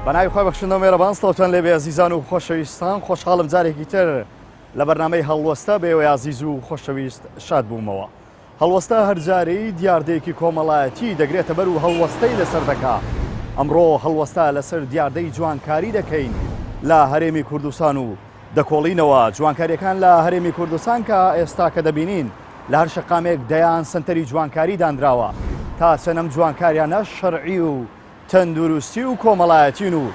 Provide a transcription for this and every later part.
بەناوی خوای بەخشندە و مێرەبان سڵاوتان لێبێ ئەزیزان و خۆشەویستان خۆشحاڵم جارێکی تر لە بەرنامەی هەڵوەستە بەێوەی ئازیز و خۆشەویست شاد بوومەوە هەڵوەستە هەر جارەی دیاردەیەکی کۆمەڵایەتی دەگرێتە بەر و هەڵوەستەی لەسەر دەکا ئەمڕۆ هەڵوەستە لەسەر دیاردەی جوانکاری دەکەین لە هەرێمی کوردستان و دەکۆڵینەوە جوانکاریەکان لە هەرێمی کوردستان کە ئێستا کە دەبینین لە هەر شەقامێک دەیان سەنتەری جوانکاری دانراوە تا چەند ئەم جوانکاریانە شەرعی و تەندروستی و کۆمەڵایەتین و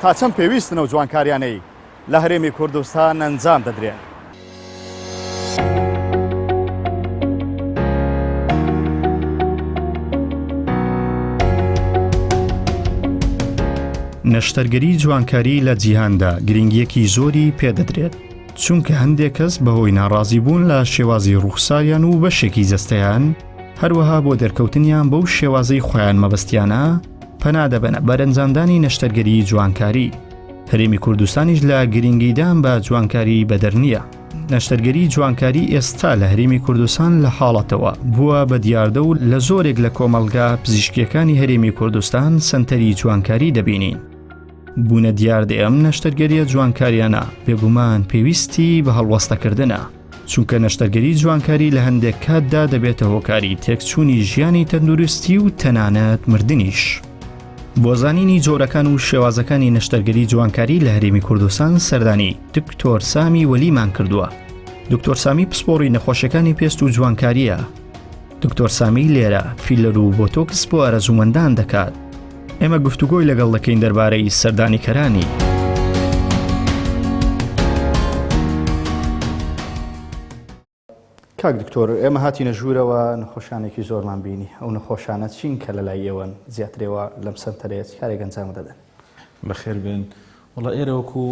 تا چەند پێویستن ئەو جوانکاریانەی لە هەرێمی کوردستان ئەنجام دەدرێن. نەشتەرگەری جوانکاری لە جیهاندا گرنگییەکی زۆری پێدەدرێت، چونکە هەندێک کەس بەهۆی ناڕازیبوون لە شێوازی ڕووخساریان و بەشێکی جەستەیان، هەروەها بۆ دەرکەوتنیان بەو شێوازەی خۆیان مەبەستیانە، پەنا دەبەنە بەر ئەنجامدانی نەشتەرگەری جوانکاری. هەرێمی کوردستانیش لە گرنگیدان بە جوانکاری بەدەر نییە. نەشتەرگەری جوانکاری ئێستا لە هەرێمی کوردستان لە حاڵەتەوە بووە بە دیاردە و لە زۆرێک لە کۆمەڵگا پزیشکیەکانی هەرێمی کوردستان سەنتەری جوانکاری دەبینین. بوونە دیاردەی ئەم نەشتەرگەریە جوانکاریانە بێگومان پێویستی بە هەڵوەستەکردنە، چونکە نەشتەرگەری جوانکاری لە هەندێک کاتدا دەبێتە هۆکاری تێکچوونی ژیانی تەندروستی و تەنانەت مردنیش. بۆ زانینی جۆرەکان و شێوازەکانی نەشتەرگەری جوانکاری لە هەرێمی کوردستان سەردانی دکتۆر سامی وەلیمان کردووە. دکتۆر سامی پسپۆڕی نەخۆشیەکانی پێست و جوانکاریە. دکتۆر سامی لێرە فیلەر و بۆتۆکس بۆ ئارەزوومەندان دەکات. ئێمە گفتوگۆی لەگەڵ دەکەین دەربارەی سەردانیکەرانی. کاک دکتۆر ئێمە هاتینە ژوورەوە نەخۆشانێکی زۆرمان بینی ئەو نەخۆشانە چین کە لە لای ئێوەن زیاتر ئێوە لەم سەنتەرەیە چ کارێک ئەنجام دەدەن؟ بەخێر بێن. وەڵا ئێرە وەکو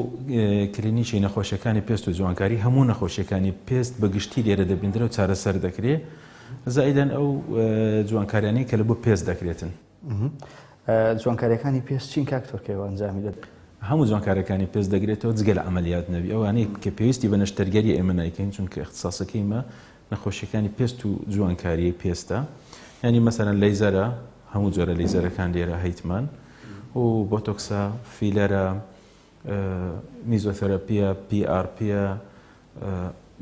کلینیکی نەخۆشیەکانی پێست و جوانکاری هەموو نەخۆشیەکانی پێست بە گشتی لێرە دەبیندرێ و چارەسەر دەکرێ زائیدەن ئەو جوانکاریانەی کە لە بۆ پێست دەکرێتن. جوانکاریەکانی پێست چین کاک تۆر کە ئێوە ئەنجامی دەدەن؟ هەموو جوانکاریەکانی پێست دەگرێتەوە جگە لە عەمەلیات نەبی ئەوانەی کە پێویستی بە نەشتەرگەری ئێمە نایکەین چونکە ئیختیساسەکەی مە نەخۆشیەکانی پێست و جوانکاریی پێستە یانی مەسەلەن لەیزەرە هەموو جۆرە لەیزەرەکان لێرە هەیتمان و بۆتۆکسە فیلەرە میزۆثێراپیە پی ئار پیە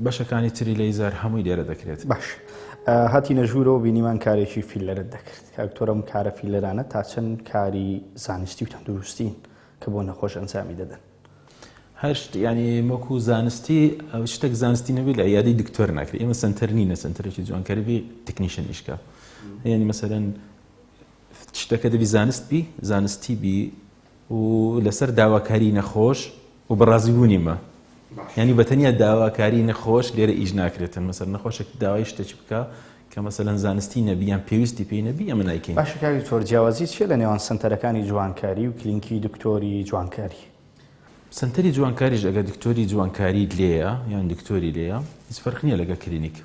بەشەکانی تری لەیزەر هەمووی لێرە دەکرێت. باش هاتینە ژوورەوە بینیمان کارێکی فیلەرت دەکرد کاک دکتۆر ئەم کارە فیلەرانە تا چەند کاری زانستی و تەندروستین کە بۆ نەخۆش ئەنجامی دەدەن؟ هەر شت یعنی وەکو زانستی شتێک زانستی نەبێت لە عیادەی دکتۆر ناکرێت ئێمە سەنتەر نینە سەنتەرێکی جوانکاری بێ technician ئیشکا یعنی مەسەلەن شتەکە دەبی زانست بی زانستی بی و لەسەر داواکاری نەخۆش و بە ڕازیبوونی مە یعنی بە تەنیا داواکاری نەخۆش لێرە ئیش ناکرێتن مەسەر نەخۆشێک داوای شتێکی بکە کە مەسەلەن زانستی نەبی یان پێویستی پێی نەبی ئەمە نایکەین. باشە کاک دکتۆر جیاوازی چیە لە نێوان سەنتەرەکانی جوانکاری و کلینکی دکتۆری جوانکاری؟ سەنتەری جوانکاریش ئەگەر دکتۆری جوانکاریت لێیە یان دکتۆری لێیە هیچ فەرق نییە لەگەڵ کلینیک.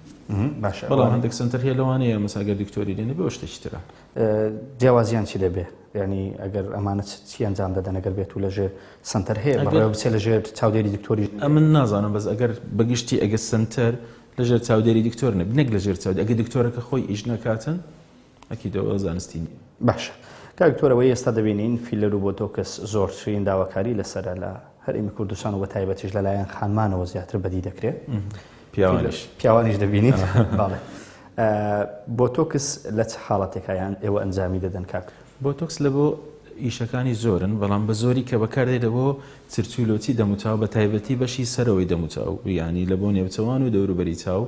باشە بەڵام هەندێک سەنتەر هەیە لەوانەیە مەسا ئەگەر دکتۆری لێ نەبێ ئەوە شتێکی ترە. جیاوازیان چی دەبێ؟ یعنی ئەگەر ئەمانە چی ئەنجام دەدەن ئەگەر بێت و لەژێر سەنتەر هەیە بەڕێوە بچێ لەژێر چاودێری دکتۆری؟ ئەمن نازانم بەس ئەگەر بەگشتی ئەگەر سەنتەر لەژێر چاودێری دکتۆر نەبی نەک لەژێر چاودێری ئەگەر دکتۆرەکە خۆی ئیش نەکاتن ئەکید ئەوە زانستی نییە. باشە کاک دکتۆر ئەوەی ئێستا دەبینین فیلەر و بۆتۆکس زۆرترین داواکاری لەسەرە لە هەرێمی کوردستان و بەتایبەتیش لەلایەن خانمانەوە زیاتر بەدی دەکرێت پیاوانیش پیاوانیش دەبینیت بەڵێ بۆتۆکس لە چ حاڵەتێکا یان ئێوە ئەنجامی دەدەن کاک؟ بۆتۆکس لە بۆ ئیشەکانی زۆرن بەڵام بە زۆری کە بەکاردێت لە بۆ چرچ و لۆچی دەموچاو بە تایبەتی بەشی سەرەوەی دەموچاو یانی لە بۆ نێوچەوان و دەوروبەری چاو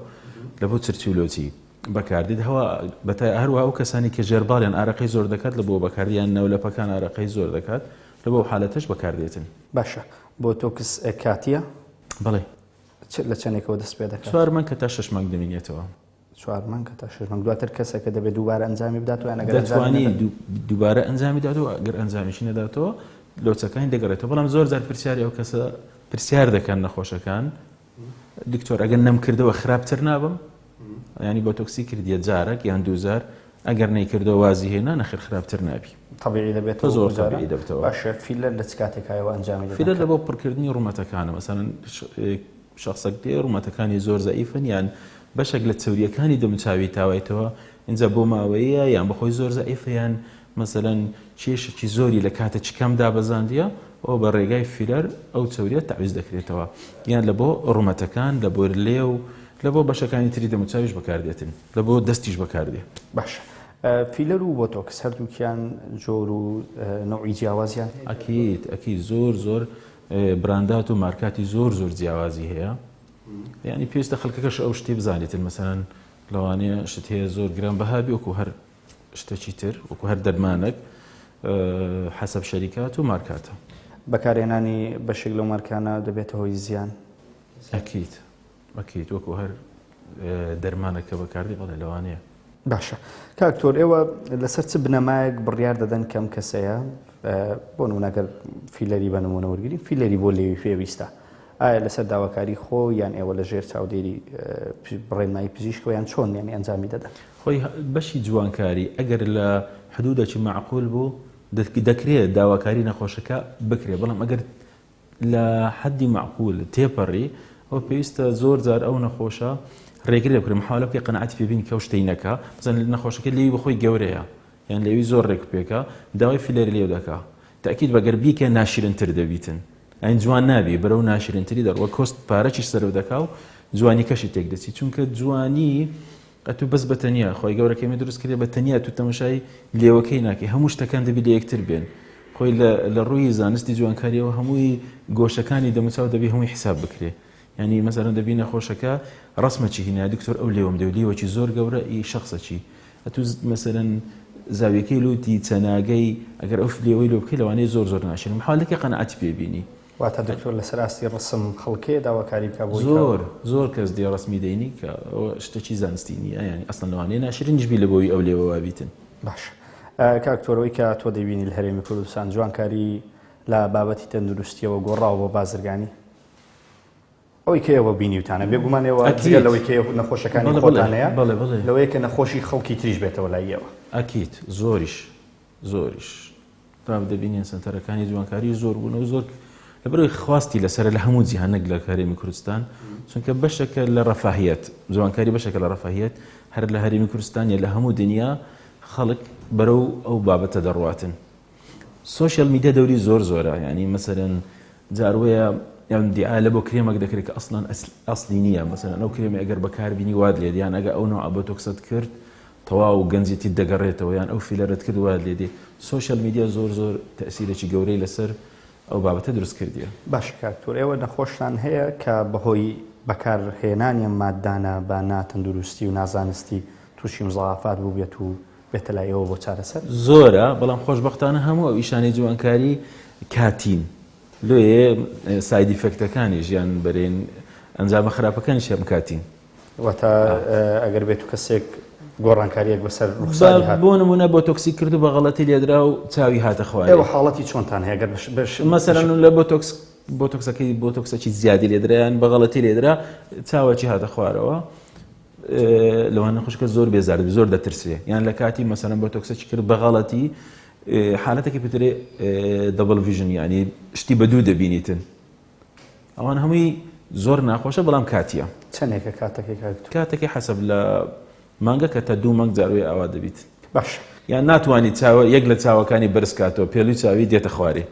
لە بۆ چرچ و لۆچی بەکاردێت هەوا بەتای هەروە ئەو کەسانی کە ژێرباڵیان ئارەقەی زۆر دەکات لە بۆ بەکاردیان ناولەپەکان ئارەقەی زۆر دەکات لە بۆ حالەتەش بەکاردێتن. باشە بۆتۆکس کاتیە؟ بەڵێ. لە چەندێکەوە دەست پێ دەکات؟ چوار مانگ هەتا شەش مانگ دەمینێتەوە. چوار مانگ هەتا شەش مانگ دواتر کەسەکە دەبێت دووبارە ئەنجامی بداتەوە یان ئەگەر دەتوانی دووبارە ئەنجامی داتەوە ئەگەر ئەنجامیشی نەداتەوە لۆچەکانی دەگەڕێتەوە بەڵام زۆر جار پرسیاری ئەو کەسە پرسیار دەکەن نەخۆشەکان دکتۆر ئەگەر نەمکردەوە خراپتر نابم ینی بۆتۆکسی کردیە جارێک یان دووجار ئەگەر نەیکردەوە وازی هێنا نەخێر خراپتر نابی طبیعی دەبێتەوە زۆر طبیعی دەبێتەوە باشە فیلەر لە چ کاتێکایەوە ئەنجامی دەدەن فیلەر لە بۆ پڕکردنی ڕوومەتەکانە مەسەلەن شەخسەک دێ ڕوومەتەکانی زۆر زەعیفن یان بەشێک لە چەوریەکانی دەموچاوی تاوایتەوە ئینجا بۆ ماوەیە یان بەخۆی زۆر زەعیفە یان مەسەلەن. کێشێکی زۆری لە کاتێکی کەم دابەزاندیە ئەوە بە ڕێگای فیلەر ئەو چەوریە تەعویز دەکرێتەوە یان لە بۆ ڕومەتەکان لە بۆ لێو لە بۆ بەشەکانی تری دەموچاویش بەکاردێتن لە بۆ دەستیش بەکاردێ. باشە فیلەر و بۆتۆکس هەردووکیان جۆر و نەوعی جیاوازیان هەیە؟ ئەکید ئەکید زۆر زۆر براندات و مارکاتی زۆر زۆر جیاوازی هەیە یعنی پێویستە خەڵکەکەش ئەو شتی بزانێتن مەسەلەن لەوانەیە شت هەیە زۆر گران بەها بێ وەکو هەر شتێکی تر وەکو هەر دەرمانێک حەسەب شەریکات و مارکاتە. بەکارهێنانی بەشێک لەو مارکانە دەبێتە هۆی زیان؟ ئەکید ئەکید وەکو هەر دەرمانێک کە بەکاردێ بەڵێ لەوانەیە. باشە کاک تۆر ئێوە لەسەر چ بنەمایەک بڕیار دەدەن کەم کەسەیە بۆ نمونە گەر فیلەری بە نمونە وەرگین فیلەری بۆ لێوی پێویستە ئایا لەسەر داواکاری خۆ یان ئێوە لە ژێر چاودێری ڕێنمایی پزیشکەوە یان چۆن یانی ئەنجامی دەدەن؟ خۆی بەشی جوانکاری ئەگەر لە حدودێکی مەعقول بوو دەکرێت داواکاری نەخۆشەکە بکرێت بەڵام ئەگەر لە حەدی مەعقول تێپەڕی ئەوە پێویستە زۆر جار ئەو نەخۆشە ڕێگری لێ بکرێت محاولە بکەی قەناعەتی پێ بینی کە ئەو شتەی نەکا بزانە نەخۆشەکە لێوی بەخۆی گەورەیە یان لێوی زۆر ڕێک و پێکە داوای فیلەری لێو دەکا تەئکید بە گەر بیکە ناشرنتر دەبیتن ئەین جوان نابی بەرەو ناشرنتری دەڕوە کۆست پارەکیش سەرف دەکا و جوانیکەشی تێک دەچی چونکە جوانی ئەتوو بەس بە تەنیا خۆی گەورە کەمی دروست کردی بە تەنیا تو تەمەشای لێوەکەی ناکەی هەموو شتەکان دەبی لە یەکتر بێن خۆی لە ڕووی زانستی جوانکاریەوە هەمووی گۆشەکانی دەموچاو دەبی هەمووی حیساب بکرێ یعنی مەسەلەن دەبی نەخۆشەکە ڕسمەکی هینا دکتۆر ئەو لێوم دەو لێوەکی زۆر گەورە ئی شخصەکی ئەتوو مەسەلەن زاویەکەی لوتی چەناگەی ئەگەر ئەو لێوەی لۆ بکەی لەوانەیە زۆر زۆر ناشرین محاولەکەی قەناعەتی پێ بینی. واتە دکتۆر لەسەر ئاستی ڕسم خەڵکێ داواکاری بکا بۆی کە. زۆر زۆر کەس دێ ڕسمی دەینی کە ئەوە شتەکی زانستی نییە یانی ئەسڵەن لەوانەیە ناشرینیش بی لە بۆی ئەو لێوە وابیتن. باشە کاک تۆر ئەوەی کە تۆ دەیبینی لە هەرێمی کوردستان جوانکاری لە بابەتی تەندروستیەوە گۆڕاوە بۆ بازرگانی؟ ئەوەی کە ئێوە بینیوتانە بێگومان ئێوە جگە لەوەی کە نەخۆشەکانی خۆتانەیە لەوەیە کە نەخۆشی خەڵکی تریش بێتەوە لای ئێوە. ئەکید زۆریش زۆریش تا دەبینین سەنتەرەکانی جوانکاری زۆر بوون و زۆر لەبەرەوەی خواستی لەسەر لە هەموو جیهان نەک لە هەرێمی کوردستان چونکە بەشێکە لە ڕەفاهیەت جوانکاری بەشێکە لە ڕەفاهیەت هەر لە هەرێمی کوردستان یا لە هەموو دنیا خەڵک بەرەو ئەو بابەتە دەڕواتن social media دەوری زۆر زۆرە یعنی مەسەرەن جاروەیە یان دیعایە لە بۆ کرێمەک دەکرێت کە ئەسڵەن ئەسلی نییە مەسەلەن ئەو کرێمە ئەگەر بەکاربینی وات لێ یان ئەگە ئەو نوع بۆتۆکست کرد تەواو گەنجێتیت دەگەڕێتەوە یان ئەو فیلەرت کرد وات لێ دێ social media زۆر زۆر تەئسیرێکی گەورەی لەسەر ئەو بابەتە دروست کردیە. باشە کاک تور ئێوە نەخۆشتان هەیە کە بەهۆی بەکار هێنانی ئەم ماددانە بە ناتەندروستی و نازانستی توشی مزاعەفات بووبێت و بێتە لای ئێوە بۆ چارەسەر؟ زۆرە بەڵام خۆشبەختانە هەموو ئەو ئیشانەی جوانکاری کاتین لۆیێ side effect ەکانیش یان بەرێن ئەنجامە خراپەکانیش هەم کاتین. واتە ئەگەر بێت و کەسێک گۆڕانکاریەک بەسەر ڕوخساری هات بۆ نمونە بۆتۆکسی کرد و بە غەڵەتی لێدرا و چاوی هاتە خوارێ. ئێوە حاڵەتی چۆنتان هەیە گەر بەش مەسەلەن لە بۆتۆکس بۆتۆکسەکەی بۆتۆکسەکی زیادی لێدرا یان بە غەڵەتی لێدرا چاوەکی هاتە خوارەوە لەوانە خوشکە زۆر بێزار دەبی زۆر دەترسێ یان لە کاتی مەسەلەن بۆتۆکسەکی کرد بە غەڵەتی حالەتێکی پترێ double vision یعنی شتی بە دوو دەبینیتن ئەوان هەمووی زۆر ناخۆشە بەڵام کاتیە چەندێکە کاتەکەی کاک کاتەکەی حەسەب لە مانگەکە تا دوو مانگ جاروی ئاوا دەبیت باش یان ناتوانانی چاوە یەک لە چاوەکانی بەرز کاتەوە پێلوی چاوی دێتە خوارێ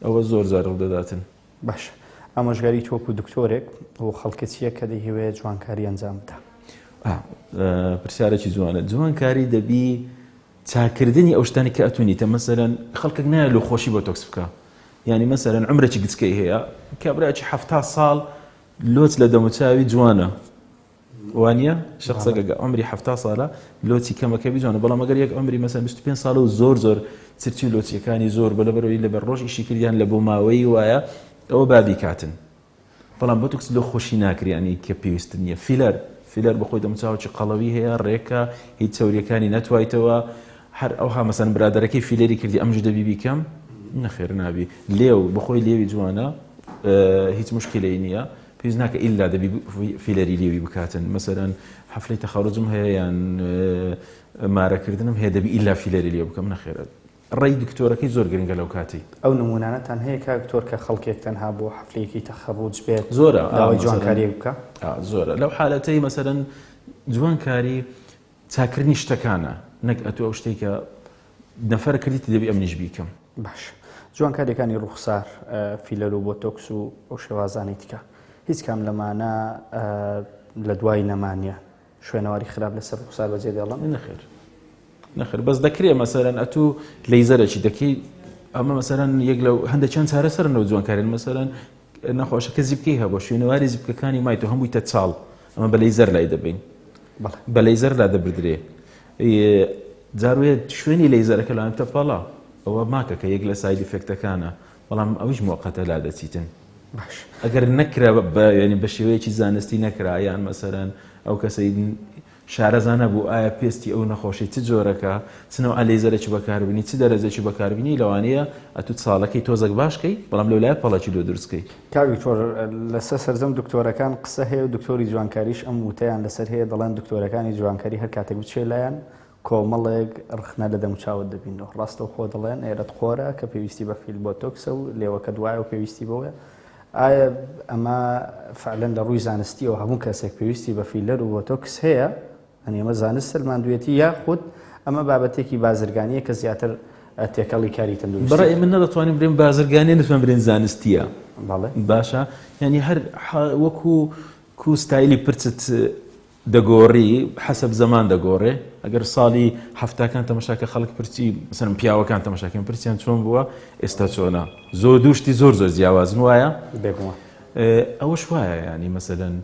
ئەوە زۆر زار ڕوودەداتن باشە ئامۆژگاری تۆ وەکو دکتۆرێک بۆ خەڵکە چییە کە دەیهەوێت جوانکاری ئەنجام بدا؟ پرسیارێکی جوانە جوانکاری دەبی چاکردنی ئەو شتانی کە ئەتونیتە مەسەرەن خەڵکێک نایە لۆ خۆشی بۆ تۆکس بکە یعنی مەسەرەن عمرێکی گچکەی هەیە کابراکی حەفتا ساڵ لۆچ لە دەموچاوی جوانە وانە شخصەکە گە عمری حەفتا ساڵە لۆچی کەمەکە بی جوانە بەڵام ئەگەر یەک عمری مەسەن 25 ساڵە و زۆر زۆر چرچی و لۆچیەکانی زۆر بە لەبەرەوەی لەبەر ڕۆژ ئیشی کردیان لە بۆ ماوەی وایە ئەوە بابی کاتن بەڵام بۆتۆکس لۆ خۆشی ناکری ینی کە پێویست نییە فیلەر فیلەر بەخۆی دەموچاوی قەڵەوی هەیە ڕێکە هیچ چەوریەکانی نەتوایتەوە هەر ئەوها مەسەن برادەرەکەی فیلەری کردی ئەمش دەبی بیکەم نەخێر نابی لێو بەخۆی لێوی جوانە هیچ مشکلەی نییە پێویست ناکە ئیلا دەبی فیلەری لێوی بکاتن مەسەرەن حەفلەی تەخەڕوجم هەیە یان مارەکردنم هەیە دەبی ئیلا فیلەری لێ بکەم نەخێرە ڕێی دکتۆرەکەی زۆر گرنگە لەو کاتی. ئەو نمونانەتان هەیە کاک دکتۆر کە خەڵکێک تەنها بۆ حەفلەیەکی تەخەڕوج بێت زۆرە داوای جوانکاریەک بکا؟ زۆرە لەو حالەتەی مەسەرەن جوانکاری چاکردنی شتەکانە نەک ئەتو ئەو شتێک کە. نەفەر کردیتی دەبی ئەمنیش بیکەم. باش جوانکاریەکانی ڕوخسار فیلەر و بۆتۆکس و ئەو شێوازانەی تکە هیچ کام لەمانە لە دوای نەمانیان شوێنەواری خراپ لەسەر ڕوخسار بەجێ دێڵن؟ نەخێر نەخێر بەس دەکرێ مەسەرەن ئەتوو لەیزەرەکی دەکەی ئەمە مەسەرەن یەک لەو هەندێک چەند چارەسەرن لەو جوانکارین مەسەرەن نەخۆشەکە زیپکەی هەبوو شوێنەواری زیپکەکانی مای تۆ هەمووی تە چاڵ ئەمە بە لەیزەر لای دەبین بە لەیزەر لا دەبردرێ جاروێ شوێنی لەیزەرەکە لەوان تەپەڵە ئەوە ماکەکە یەک لە side effect ەکانە بەڵام ئەویش موقتە لا دەچیتن باش ئەگەر نەکرا ینی بە شێوەیەکی زانستی نەکرا یان مەسەرەن ئەو کەسەی شارەزا نەبوو ئایا پێستی ئەو نەخۆشەی چ جۆرەکە، چ نەوعە لەیزەرێکی بەکاربینی، چ دەرەجەکی بەکاربینی، لەوانەیە ئەتوو چاڵەکەی تۆزەک باش کەی، بەڵام لەولایە پەڵەکی لۆ دروست کەی. کاک دکتۆر لەسەر سەرجەم دکتۆرەکان قسە هەیە و دکتۆری جوانکاریش ئەم وتەیان لەسەر هەیە دەڵێن دکتۆرەکانی جوانکاری هەر کاتێک بچێ لایان کۆمەڵێک ڕخنە لە دەموچاوت دەبینەوە ڕاستەوخۆ دەڵێن ئێرەت قۆرە کە پێویستی بە فیل بۆتۆکسە و لێوەکەت وایە و پێویستی بەوەیە ئایا ئەمە فعلەن لە ڕووی زانستیەوە هەموو کەسێک پێویستی بە فیلەر و بۆتۆکس هەیە ئەنی ئەمە زانست سەلماندوێتی یاخود ئەمە بابەتێکی بازرگانیە کە زیاتر تێکەڵی کاری تەندروستی بەڕای من نەدەتوانین برێن بازرگانیە نتوان برێن زانستیە بەڵێ باشە یعنی هەر وەکو کو ستایلی پرچت دەگۆڕی حەسەب زەمان دەگۆڕێ ئەگەر ساڵی حەفتاکان تەمەشاکە خەڵک پرچی مەسەلەن پیاوەکان تەمەشاکەن پرچیان چۆن بووە ئێستا چۆنە زۆر دوو شتی زۆر زۆر جیاوازن وایە بێگومان ئەوەش وایە ینی مەسەلەن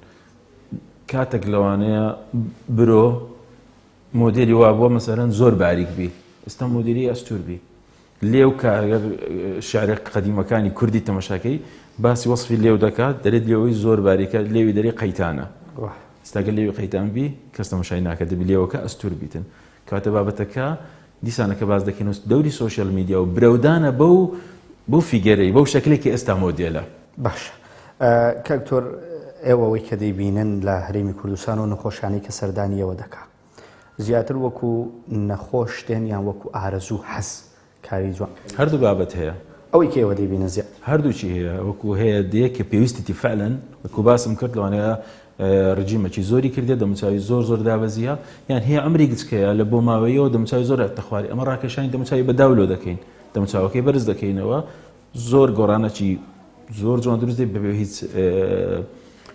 کاتێک لەوانەیە برۆ مۆدێلی وا بووە مەسەلەن زۆر باریک بی ئێستا مۆدێلی ئەستور بی لێو کە ئەگەر شعرە قەدیمەکانی کوردی تەمەشاکەی باسی وەسفی لێو دەکات دەرێت لێوەی زۆر باریکە لێوی دەری قەیتانە ئێستاگە لێوی قەیتان بی کەس تەمەشای ناکە دەبی لێوەکە ئەستور بیتن کاتە بابەتەکە دیسانەکە باس دەکەین و دەوری social media و برەودانە بەو بەو figure ەی بەو شەکلێک کە ئێستا مۆدێلە. باشە کاک دکتۆر ئێوە ئەوەی کە دەیبینن لە هەرێمی کوردستان و نەخۆشانەی کە سەردانی ئێوە دەکا زیاتر وەکو نەخۆش دێن یان وەکو ئارەزوو حەز کاری جوان هەردوو بابەت هەیە. ئەوەی کە ئێوە دەیبینن زیاتر. هەردووکی هەیە وەکو هەیە دێ کە پێویستیتی فعلەن وەکو باسم کرد لەوانەیە ڕجیمەکی زۆری کردێ دەموچاوی زۆر زۆر دابەزیە یان هەیە عمری گچکەیە لە بۆ ماوەیەوە دەموچاوی زۆر تەخواری ئەمە ڕاکێشانی دەموچاوی بە داولۆ دەکەین دەموچاوەکەی بەرز دەکەینەوە زۆر گۆڕانەکی زۆر جوان دروست دێ بەبێ هیچ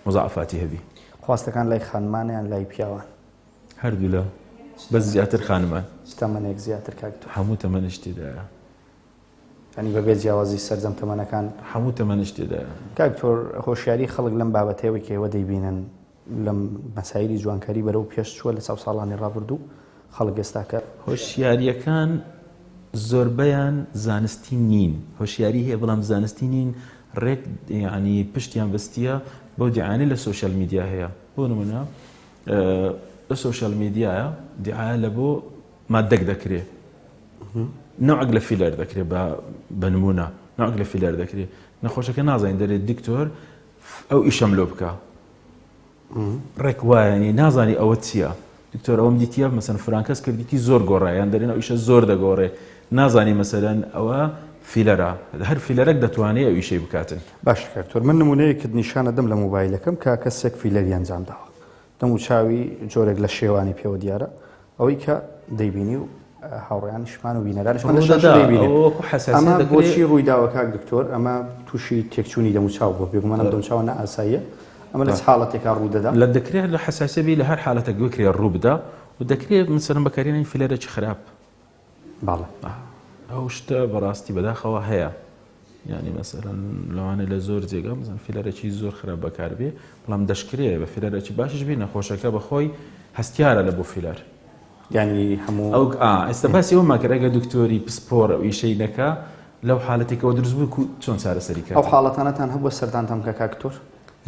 مزاعفاتی هەبی. خواستەکان لای خانمانە یان لای پیاوان؟ هەردوولا بەس زیاتر خانمان. چ تەمەنێک زیاتر کاک دکتۆر؟ هەموو تەمەنش تێدایە. یانی بەبێ جیاوازی سەرجەم تەمەنەکان؟ هەموو تەمەنش تێدایە. کاک دکتۆر هۆشیاری خەڵک لەم بابەتەیەوەی کە ئێوە دەیبینن لەم مەسایلی جوانکاری بەرەو پێش چووە لە چاو ساڵانی ڕابردوو خەڵک ئێستاکە. هۆشیارییەکان زۆربەیان زانستی نین هۆشیاری هەیە بەڵام زانستی نین ڕێک یعنی پشتیان بەستیە بەو دیعایانەی لە social media هەیە بۆ نمونە لە social media یە دیعایە لە بۆ مادەک دەکرێ نەوعک لە فیلەر دەکرێ بە نمونە نەوعک لە فیلەر دەکرێ نەخۆشەکە نازانین دەرێت دکتۆر ئەو ئیشەم لۆ بکە ڕێک وایە نازانی ئەوە چییە دکتۆر ئەوم دیتیە مەسەن فرانکەس کردیتی زۆر گۆڕا یان دەرێن ئەو ئیشە زۆر دەگۆڕێ نازانی مەسەلەن ئەوە فیلەرە هەر فیلەرەک دەتوانێ ئەو ئیشەی بکاتن. باشە کاک دکتۆر من نمونەیەکت نیشانەدەم لە مۆبایلەکەم کە کەسێک فیلەری ئەنجام داوە دەم و چاوی جۆرێک لە شێوانی پێوە دیارە ئەوەی کە دەیبینی و هاوڕێیانیشمان و بینەرانیشمان لە شاشە دەیبینن ئەمە بۆچی ڕوویداوە کاک دکتۆر ئەمە تووشی تێکچوونی دەموچاو بووە بێگومان ئەم دەموچاوە نائاساییە ئەمە لە چ حاڵەتێکا ڕوودەدا؟ لە دەکرێت لە حەساسیە بی لە هەر حالەتێک بکرێت ڕووبدا و دەکرێت مەسەلەن بەکارهێنانی فیلەرێکی خراپ بەڵێ ئەو شتە بەڕاستی بەداخەوە هەیە یعنی مەسەلەن لەوانەیە لە زۆر جێگا مەسەلەن فیلەرێکی زۆر خراپ بەکاربێ بەڵام دەشکرێ بە فیلەرێکی باشیش بی نەخۆشەکە بەخۆی هەستیارە لە بۆ فیلەر یعنی هەموو ئەو ئێستا باسی ئەومان کرد ئەگەر دکتۆری پسپۆر ئەو ئیشەی نەکا لەو حالەتێکەوە دروست بوو چۆن چارەسەری کات ئەو حاڵەتانەتان هەبووە سەردانتان بکە کاک دکتۆر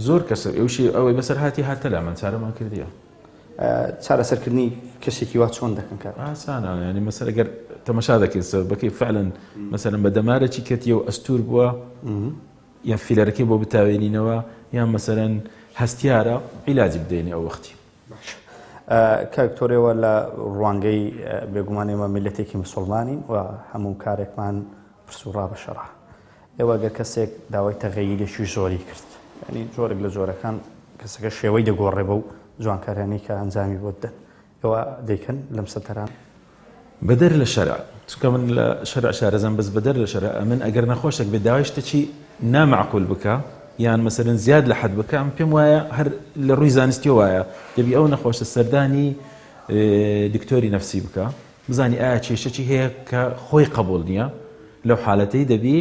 زۆر کەس ئەوشی ئەوەی بەسەر هاتی هاتە لامان چارەمان کردیە چارەسەرکردنی کەسێکی وا چۆن دەکەن کاک؟ ئاسانە یعنی مەسەلەن گەر تەمەشا دەکەین سەبەبەکەی فعلا مەسەلەن بە دەمارێکی کەتیە و ئەستور بووە یان فیلەرەکەی بۆ بتاوێنینەوە یان مەسەلەن هەستیارە عیلاجی بدەینێ ئەو وەختی. باشە کاک دکتۆر ئێوە لە ڕوانگەی بێگومان ئێمە میللەتێکی مسوڵمانین و هەموو کارێکمان پرس و ڕا بە شەڕە ئێوە گەر کەسێک داوای تەغەیرێکی زۆری کرد یعنی جۆرێک لە جۆرەکان کەسەکە شێوەی دەگۆڕێ بەو جوانکاریانەی کە ئەنجامی بۆ دەن ئێوە دەیکەن لەم سەنتەران؟ بەدەر لە شەرع. چونکە من لە شەرع شارەزام بەس بەدەر لە شەرع ئەمن ئەگەر نەخۆشێک بێت داوای شتێکی نامەعقول بکا یان مەسەلەن زیاد لە حەد بکا من پێم وایە هەر لە ڕووی زانستیەوە وایە دەبی ئەو نەخۆشە سەردانی دکتۆری نەفسی بکا بزانی ئایا کێشەکی هەیە کە خۆی قبول نییە لەو حالەتەی دەبی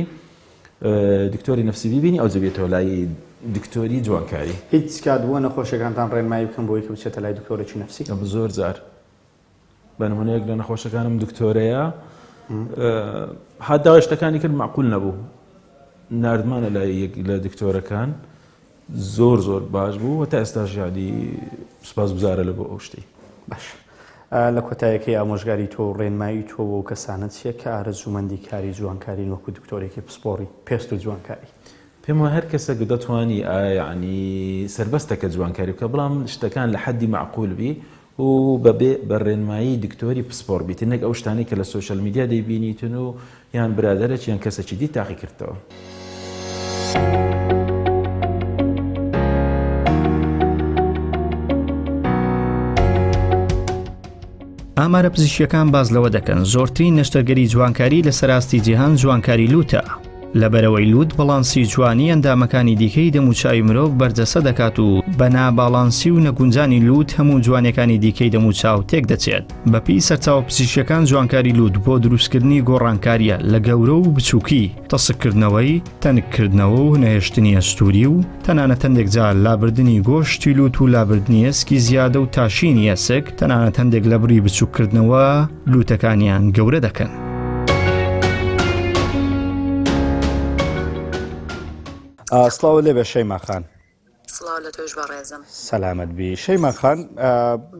دکتۆری نەفسی بیبینی ئەو دەبێتەوە لای دکتۆری جوانکاری. هیچ کات بووە نەخۆشەکانتان ڕێنمایی بکەن بۆی کە بچێتە لای دکتۆرێکی نەفسی؟ زۆر جار بە نمونە یەک لە نەخۆشەکانم دکتۆرەیە هات داوای شتەکانی کرد معقول نەبوو ناردمانە لای یەک لە دکتۆرەکان زۆر زۆر باش بوو و تا ئێستا ژیانی سوپاس گوزارە لە بۆ ئەو شتەی باش لە کۆتایەکەی ئامۆژگاری تۆ و ڕێنمایی تۆ بۆ کەسانە چییە کە ئارەزوومەندی کاری جوانکارین وەکو دکتۆرێکی پسپۆڕی پێست و جوانکاری؟ پێم وایە هەر کەسێک دەتوانی یعنی سەربەستە کە جوانکاری بکە بەڵام شتەکان لە حەدی معقول بی و بەبێ بە ڕێنمایی دکتۆری پسپۆڕ بیت نەک ئەو شتانەی کە لە social media دەیبینیتن و یان برادەرێک یان کەسێکی دی تاقی کردتەوە. ئامارە پزیشکیەکان باس لەوە دەکەن زۆرترین نەشتەرگەری جوانکاری لەسەر ئاستی جیهان جوانکاری لوتە. لەبەرئەوەی لوت بەڵانسی جوانی ئەندامەکانی دیکەی دەموچاوی مرۆڤ بەرجەستە دەکات و بە ناباڵانسی و نەگونجانی لوت هەموو جوانیەکانی دیکەی دەموچاو تێکدەچێت. بەپێی سەرچاوە پزیشکیەکان جوانکاری لوت بۆ دروستکردنی گۆڕانکاریە لە گەورە و بچوکی، تەسککردنەوەی، تەنککردنەوە و نەهێشتنی ئەستوری و تەنانەت هەندێک جار لابردنی گۆشتی لوت و لابردنی ئێسکی زیادە و تاشینی ئێسک، تەنانەت هەندێک لە بڕی بچوککردنەوە لوتەکانیان گەورە دەکەن. سڵاو لێبێ شەیما خان. سڵاو لە تۆش بەڕێزم. سەلامەت بی شەیما خان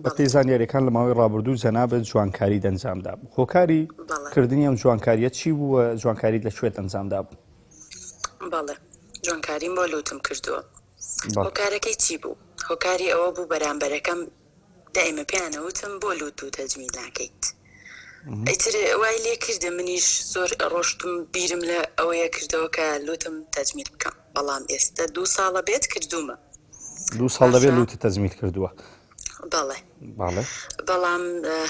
بەپێی زانیاریەکان لە ماوەی ڕابردوو جەنابت جوانکاریت ئەنجام دابوو هۆکاری کردنی ئەم جوانکاریە چی بوو جوانکاریت لە کوێت ئەنجام دابوو؟ بەڵێ جوانکاریم بۆ لوتم کردووە هۆکارەکەی چی بوو هۆکاری ئەوە بوو بەرامبەرەکەم دایمە پێیانە وتم بۆ لوت و تەجمیل ناکەیت ئیتر وای لێ کردم منیش زۆر ڕۆشتم بیرم لە ئەوەیە کردەوە کە لوتم تەجمیل بکەم بەڵام ئێستە دوو ساڵە بێت کردوومە. دوو ساڵ دەبێت لوتت تەجمیل کردووە؟ بەڵێ. بەڵێ. بەڵام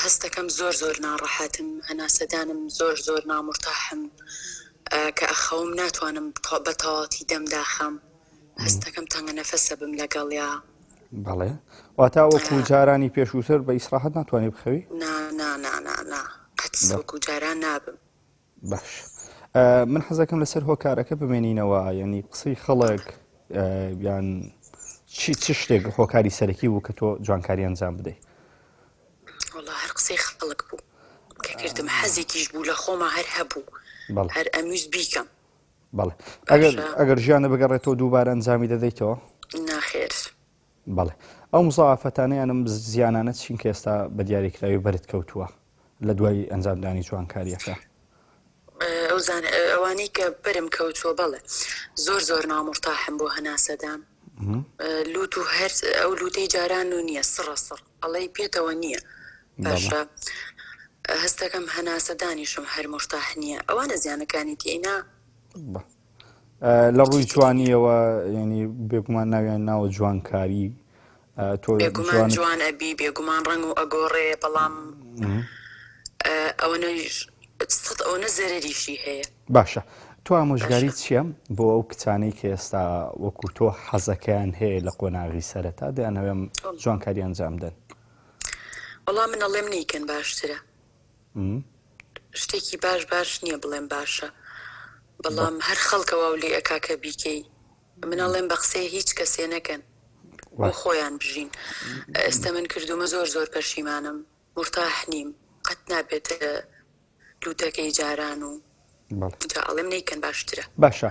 هەستەکەم زۆر زۆر ناڕەحەتم، هەناسەدانم زۆر زۆر نامورتاحم، کە ئەخەوم ناتوانم بە تەواوەتی دەم داخەم، هەستەکەم تەنگە نەفەسە بم لەگەڵیا. بەڵێ. واتا وەکو جارانی پێشووتر بە ئیسراحەت ناتوانی بخەوی؟ نا نا نا نا نا قەت وەکو جاران نابم. باش من حەزەکەم لەسەر هۆکارەکە بمێنینەوە یعنی قسەی خەڵک یان چی چ شتێک هۆکاری سەرەکی بوو کە تۆ جوانکاری ئەنجام بدەیت وڵا هەر قسەی خەڵک بوو کە کردم حەزێکیش بوو لە خۆما هەر هەبوو هەر ئەمویست بیکەم بەڵێ ئەگەر ئەگەر ژیانە بگەڕێتەوە دووبارە ئەنجامی دەدەیتەوە ناخێر بەڵێ ئەو مزاعەفەتانە یان ئەم زیانانە چین کە ئێستا بە دیاریکراوی بەرت کەوتووە لە دوای ئەنجامدانی جوانکارییەکە؟ ئەو ئەوانەی کە بەرم کەوتووە بەڵێ زۆر زۆر نامورتاحم بۆ هەناسەدان لوت و هەر ئەو لوتەی جاران و نییە سڕە سڕ ئەڵێی پێتەوە نییە باشە هەستەکەم هەناسەدانیشم هەر مورتاح نییە ئەوانە زیانەکانی تینا لە ڕووی جوانیەوە ینی بێگومان ناویان ناوە جوانکاری تۆ بێگومان جوان ئەبی بێگومان ڕەنگ و ئەگۆڕێ بەڵام ئەوەنەش سەد ئەوەنە زەرەریشی هەیە. باشە تۆ ئامۆژگاری چییە بۆ ئەو کچانەی کە ئێستا وەکو تۆ حەزەکەیان هەیە لە قۆناغی سەرەتا دەیانەوێم جوانکاری ئەنجام بدەن؟ وەڵا من ئەڵێم نەیکەن باشترە. شتێکی باش باش نییە بڵێم باشە بەڵام هەر خەڵکە واو لێ ئەکا کە بیکەی من ئەڵێم بە قسەی هیچ کەسێ نەکەن بۆ خۆیان بژین ئێستا من کردومە زۆر زۆر پەشیمانم مورتاح نیم قەت نابێتە لوتەکەی جاران و جا ئەڵێم نەیکەن باشترە. باشە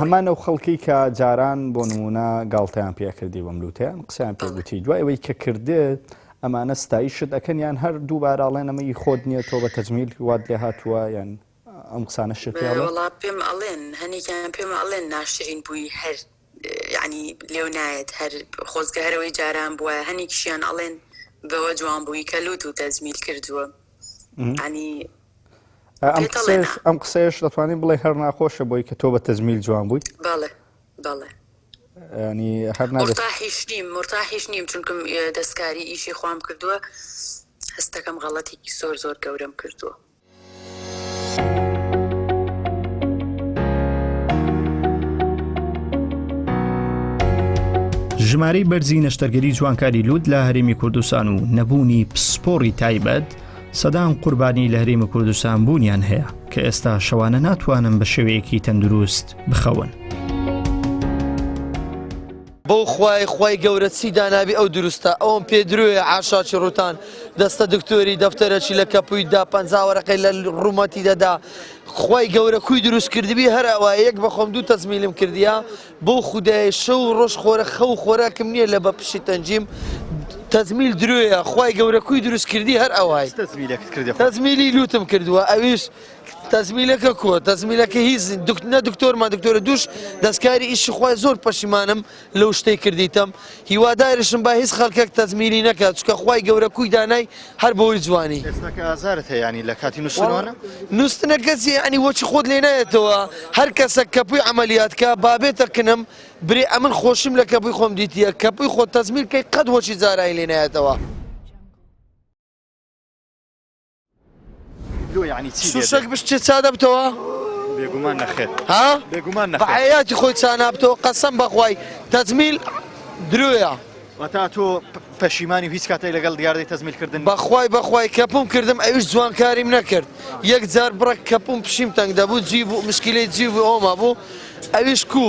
هەمان ئەو خەڵکەی کە جاران بۆ نمونە گاڵتەیان پێکردی بەم لوتەیان قسەیان پێگوتی دوای ئەوەی کە کردت ئەمانە ستایشت ئەکەن یان هەر دووبارە ئەڵێن ئەمە ئی خۆت نییە تۆ بە تەجمیل وات لێ هاتووە یان ئەم قسانە شت پێ ئەڵێن؟ وەڵا پێم ئەڵێن هەنێکیان پێم ئەڵێن ناشرین بووی هەر یعنی لێو نایەت هەر خۆزگە هەرەوەی جاران بووە هەنێکیشیان ئەڵێن بەوە جوان بووی کە لوت و تەجمیل کردووە ینی ئەم قسەیەش ئەم قسەیەش دەتوانین بڵێ هەر ناخۆشە بۆی کە تۆ بە تەجمیل جوان بووی بەڵێ بەڵێ ینی هەر نابێت مرتاحیش نیم مرتاحیش نیم چونکم دەستکاری ئیشی خۆم کردووە هەستەکەم غەڵەتێکی زۆر زۆر گەورەم کردووە. ژمارەی بەرزی نەشتەرگەری جوانکاری لوت لە هەرێمی کوردستان و نەبوونی پسپۆڕی تایبەت، سەدان قوربانی لە هەرێمی کوردستان بوونیان هەیە کە ئێستا شەوانە ناتوانن بە شێوەیەکی تەندروست بخەون. بەو خوای خوای گەورە چی دانابی ئەو دروستە ئەوم پێ درۆیە عاشاچی ڕوتان دەستە دکتۆری دەفتەرەکی لە کەپوی دا پەنجا وەرەقەی لە ڕوومەتی دەدا خوای گەورە کوی دروست کردبی هەر ئەوە یەک بەخۆم دوو تەزمیلم کردیە بەو خودایە شەو و ڕۆژ خۆرە خەو خۆراکم نییە لە بە پشتی تەنجیم تەزمیل درۆیە خوای گەورە کوی دروست کردی هەر ئەوای تەزمیلی لوتم کردووە ئەویش تەزمیلەکە کووە تەزمیلەکە هیچ نە دکتۆرمان دکتۆرە دووش دەستکاری ئیشی خوای زۆر پەشیمانم لەو شتەی کردیتم هیواداریشم با هیچ خەڵکێک تەزمیلی نەکات چونکە خوای گەورە کوی دانای هەر بۆی جوانی. ئێستا کە ئازارت هەیە یانی لە کاتی نوستنەوە نا؟ نوستنەکە چی یانی وەکی خۆت لێ نایەتەوە هەر کەسەک کەپوی عەمەلیات کا با بێتە کنم برێ ئەمن خۆشیم لە کەپوی خۆم دیتیە کەپوی خۆت تەزمیل کەی قەت وەکی جارانی لێ نایەتەوە. لۆ یعنی چی لێ سوشەک بشچێ چا دەبتەوە؟ بێگومان نەخێر ها؟ بێگومان بە نەخێر حەیاتی خۆی چا نابتەوە قەسەم بەخوای تەجمیل درۆیە. واتا تۆ پەشیمانی و هیچ کاتێک لەگەڵ دیاردەی تەزمیل کردن بەخوای بەخوای کەپوم کردم ئەویش جوانکاریم نەکرد یەک جار بڕەک کەپوم پشیم تەنگ دەبوو جی بوو مشکلەی جی بوو ئەوما بوو ئەویش کو